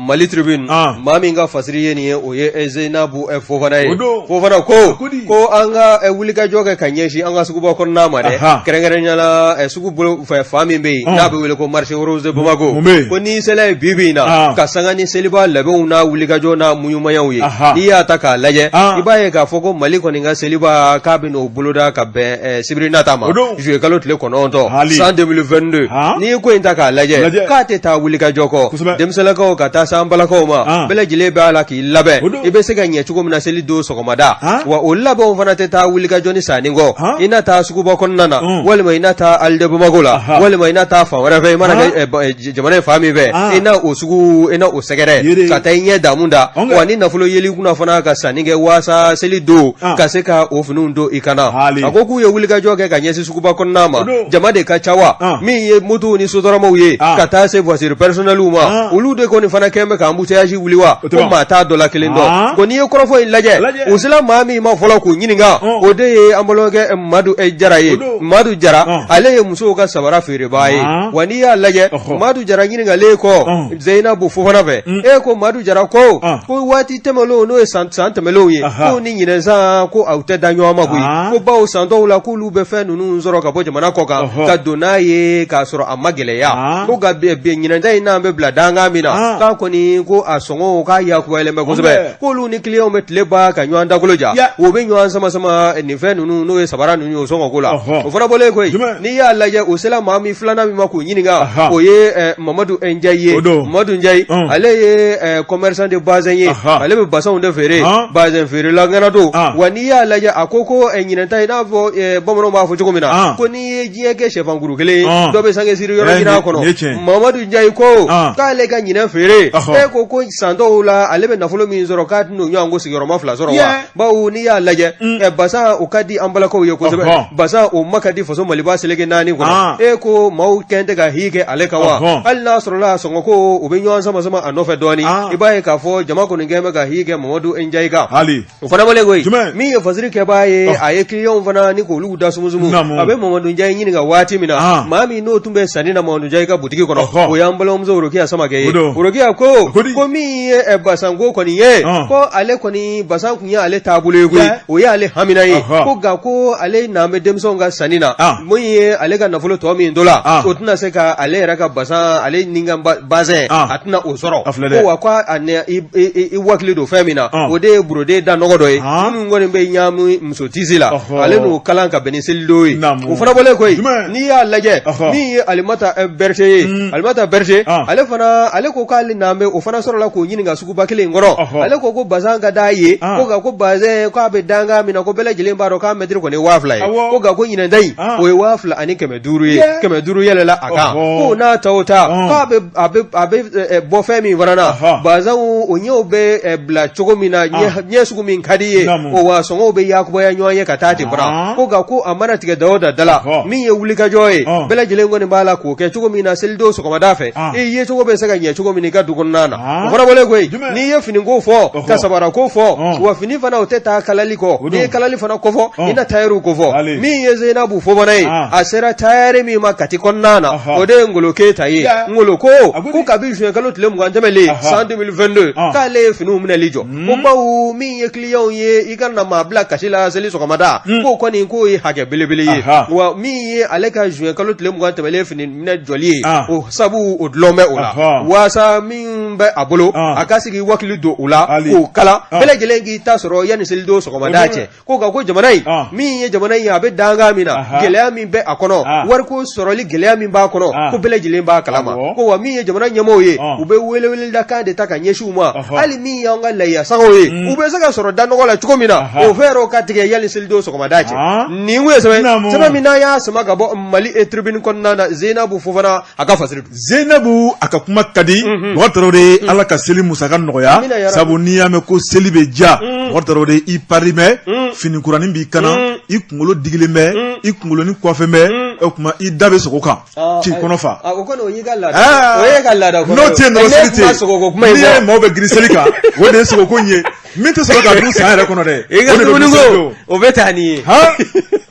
B: Mali Tribune, maa min ka fasiri ye nin ye, o ye Zeinabu Fofana ye. Fofana ko ko an ka wulikajɔ kɛ ka ɲɛsin an ka suguba kɔnɔna ma dɛ, kɛrɛnkɛrɛnnenya la sugu bolo fɛ fan min bɛ yen n'a bɛ wele ko marché rose de Bamako. Ko n'i sela yen bi bi in na, ka sanga ni seliba labɛnw n'a wulikajɔ n'a muɲumayaw ye, n'i y'a ta k'a lajɛ, i b'a ye k'a fɔ ko Mali kɔni ka seliba k'a bɛ n'o boloda ka bɛn sibiri nata ma, juillet kalo tile 9 san 2022. N'i ye ko in ta k'a lajɛ, k'a tɛ taa wulikajɔ kɔ, denmisɛnlakaw ka taa se an balakaw ma, bɛɛ lajɛlen b'a la k'i labɛn i bɛ se ka ɲɛ cogo min na seli don sɔgɔmada. Wa o labɛnw fana tɛ taa wulikajɔ ni sanni kɔ. I na taa suguba kɔnɔna na, walima i na taa Halles de Bamako la, walima i na taa fan wɛrɛ fɛ, i mana kɛ jamana in fan min fɛ, i na o sugu, i na o sɛgɛrɛ ka taa i ɲɛ damu da. Wa ni nafolo yeli kunna fana ka sanni kɛ waasa seli don ka se ka o finiw don i kan na. A ko k'u ye wulikajɔ kɛ ka ɲɛsin suguba kɔnɔna ma, jama de ka ca, wa min ye motow ni sotaramaw ye ka taa se voiture personnelles ma, olu de kɔni fana kɛn bɛ ka embouteillage wuli, wa ko maa t'a dɔ la kelen dɔn. Ko n'i ye kɔrɔfɔ in lajɛ, u sela maa min ma fɔlɔ k'u ɲininka, o de ye an balimakɛ Madu Jara ye. Madu Jara, ale ye musow ka sabara feerebaa ye. Wa n'i y'a lajɛ, Madu Jara ɲininkalen kɔ Zeyinabu Fofana fɛ, e ko Madu Jara ko ko waati tɛmɛnlenw, n'o ye san tɛmɛnlenw ye, ko ni ɲinɛn san ko aw tɛ da ɲɔgɔn ma koyi. Ko bawo san tɔw la k'olu bɛ fɛn ninnu sɔrɔ ka bɔ jamana kɔ kan ka don n'a ye k'a sɔrɔ a ma gɛlɛya. Ko nka ɲinɛn ta in n'an bɛ bila dankan min na, k'a kɔni ko a sɔngɔ k'a yakubayalen bɛ kosɛbɛ, k'olu ni kiliyanw bɛ tile ban ka ɲɔgɔn dagolo ja, o bɛ ɲɔgɔn sama sama nin fɛn ninnu, n'o ye sabara ninnu ye, o sɔngɔ ko la. O fana bɔlen koyi, n'i y'a lajɛ, o sela maa min filanan min ma k'o ɲininka, o ye Mamadu Njayi ye. Mamadu Njayi, ale ye commerçant de bazin ye, ale bɛ basanw de feere, bazin feerela ŋana don. Wa n'i y'a lajɛ, a ko ko ɲinɛn ta, i n'a fɔ bamananw b'a fɔ cogo min na, ko n'i ye diɲɛ kɛ sɛfankuru kelen ye, dɔ bɛ sange siri yɔrɔ ɲini a kɔnɔ. Mamadu Njayi ko k'ale ka ɲinɛn feere, e ko ko san tɔw la ale bɛ nafolo min sɔrɔ, k'a tɛn'o ɲɔgɔn ko sigiyɔrɔma fila sɔrɔ wa. Bawo n'i y'a lajɛ, basan o ka di an balakaw ye kosɛbɛ, basan o ma ka di faso Maliba seleke naani kɔnɔ. E ko maaw kɛn tɛ ka hi kɛ ale kan wa, hali n'a sɔrɔla sɔngɔ ko u bɛ ɲɔgɔn sama sama a nɔfɛ dɔɔnin, i b'a ye k'a fɔ jama kɔni kɛn bɛ ka hi kɛ Mamadu Njayi kan. O fana bɔlen koyi, min ye fasiri kɛbaa ye, a ye kiliyanw fana ni k'olu da sumusumu. A bɛ Mamadu Njayi ɲininka waati min na, maa min n'o tun bɛ sanni na Mamadu Njayi ka butigi kɔnɔ, o y'an balimamuso Worokiya Samakɛ ye. Worokiya ko ko min ye basanko kɔni ye, ko ale kɔni basan tun ye ale taabolo ye koyi, o ye ale hamina ye. Ko nka ko ale n'an bɛ denmisɛnw ka sanni na, mun ye ale ka nafolo tɔ min to la, o tɛna se ka ale yɛrɛ ka basan, ale ni ka bazɛn, a tɛna o sɔrɔ. Ko wa ko i wakili don fɛn min na, o de ye borode da nɔgɔ dɔ ye minnu kɔni bɛ ɲaami muso tisi la, ale n'o kalan ka bɛn ni selidon ye. O fana bɔlen koyi, n'i y'a lajɛ, min ye Alimata Berete ye, Alimata Berete, ale fana, ale ko k'ale n'an bɛ o fana sɔrɔla k'o ɲininka suguba kelen in kɔnɔ. Ale ko ko bazan ka d'a ye, ko nka ko bazɛn k'a bɛ dankan min na, ko bɛɛ lajɛlen b'a dɔn k'a mɛtiri kɔni ye 2000 ye. Ko nka ko ɲinɛn ta in, o ye 2500 ye, 500 yɛlɛla a kan. Ko n'a ta o ta, k'a bɛ a bɛ bɔ fɛn min fana na, bazɛnw o ɲɛw bɛ bila cogo min na, ɲɛ sugu min ka di ye o, wa sɔngɔw bɛ yakubaya ɲɔgɔn ye ka taa ten fana. Ko nka ko a mana tigɛ da o da da la, min ye wulikajɔ ye, bɛɛ lajɛlen kɔni b'a la k'o kɛ cogo min na selidon sɔgɔmada fɛ, i ye cogo bɛ se ka ɲɛ cogo min i ka du kɔnɔna na. O fana bɔlen koyi, n'i ye finiko fɔ ka sabarako fɔ, wa fini fana o tɛ taa kalali kɔ. N'i ye kalali fana kofɔ, i na tayɛriw kofɔ. Min ye Zeyinabu Fofana ye, a sera tayɛri min ma Kati kɔnɔna na, o de ye Ngolo Keyita ye. Ngolo ko ko kabi juin kalo tile 20 tɛmɛlen san 2022, k'ale ye finiw minɛli jɔ. Ko bawo min ye kiliyanw ye, i ka na maa bila kasi la seli sɔgɔmada, k'o kɔni k'o ye hakɛ belebele ye. Wa min ye ale ka juin kalo tile 20 tɛmɛlen fini minɛ jɔli ye, o sabu o dulon bɛ o la, waasa min bɛ a bolo, a ka sigi wakili don o la k'o kala, bɛɛ lajɛlen k'i ta sɔrɔ yanni selidon sɔgɔmada cɛ. Ko nka ko jamana in, min ye jamana in ye, a bɛ dankan min na, gɛlɛya min bɛ a kɔnɔ, wariko sɔrɔli gɛlɛya min b'a kɔnɔ, ko bɛɛ lajɛlen b'a kalama. Ko wa min ye jamana ɲɛmɔgɔw ye, u bɛ weleweledakan de ta ka ɲɛsin u ma, hali min y'an ka layiya sagaw ye, u bɛ se ka sɔrɔ da nɔgɔ la cogo min na, o fɛɛrɛw ka tigɛ yanni selidon sɔgɔmada cɛ. Nin kun ye sɛbɛn min n'an y'a sama ka bɔ Mali Tribune kɔnɔna na, Zeyinabu Fofana a ka fasiri don.
A: Zeyinabu a ka kuma ka di. Bɔkari Tarawele, Ala ka seli musaka nɔgɔya, sabu n'i y'a mɛn ko seli bɛ diya, Bɔkari Tarawele, i pari bɛ, fini kuranin b'i kan na, i kunkolo digilen bɛ, i kunkolonin coiffé bɛ. O tuma i da bɛ sogo kan k'i kɔnɔ fa.
B: O kɔni o y'i ka laada o y'e ka laada
A: kɔrɔ ye. N'o tɛ yen dɔrɔn seli tɛ yen.
B: Sogoko kuma in
A: fɔ. N'i y'a ye maaw bɛ girin seli kan, o de ye sogoko in ye. Min tɛ sɔrɔ ka dun san yɛrɛ kɔnɔ dɛ.
B: I ka dumuni ko o bɛ taa n'i ye.
A: Han!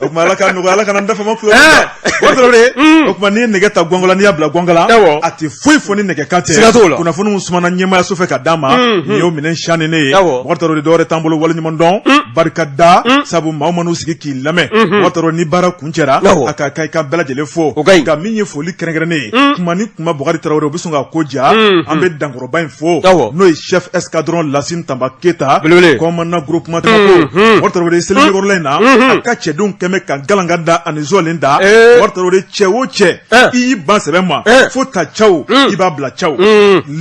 A: O tuma Ala ka nɔgɔya, Ala kana n dafa ma kulo. O Tarawele, o tuma n'i ye nɛgɛ ta gɔngɔn n'i y'a bila gɔngɔn la, a tɛ foyi fɔ ni nɛgɛ kan tɛ.
B: Siga t'o la.
A: Kunnafoniw sumana ɲɛmaayaso fɛ ka d'an ma, nin y'o minɛn siyannen ne ye. Bubakari Tarawele, dɔwɛrɛ t'an bolo waleɲuman dɔn, barika da, sabu maaw man'u sigi k'i lamɛn, Bubakari Tarawele, ni baara kuncɛra, a ka kan i ka bɛɛ lajɛlen fo.
B: O ka ɲi.
A: Nka min ye foli kɛrɛnkɛrɛnnen ye, kuma ni kuma, Bubakari Tarawele, o bɛ sɔn ka ko diya, an bɛ dankɔrɔba in fo, n'o ye chef escadron Lasine Tanba Keyita,
B: belebele,
A: commandant groupement Bamako. Bubakari Tarawele, Selikɔrɔla in na, a ka cɛdenw kɛmɛ ka galanga da ani zɔlen da. Bubakari Tarawele, cɛ o cɛ, i y'i ban sɛbɛ ma fo ta caw, i b'a bila caw.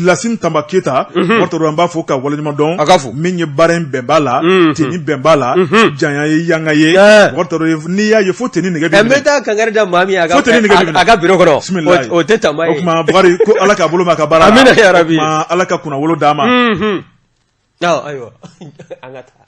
A: Lasine Tanba Keyita, Bubakari Tarawele, an b'a fo ka waleɲuman dɔn.
B: A ka fo.
A: Min ye baara in bɛn b'a la, tenue bɛn b'a la, janya ye yanga ye. Bubakari Tarawele, n'i y'a ye fo tenue nɛgɛ b'i
B: minɛ. N bɛ taa kankari da maa min ye a ka a ka bureau kɔnɔ, o tɛ Tanba
A: ye. O tuma Bubakari, ko Ala k'a bolo mɛn a ka baara
B: la. Amina yarabi.
A: O tuma Ala ka kunnawolo d'a ma.
B: Ayiwa, an ka taa.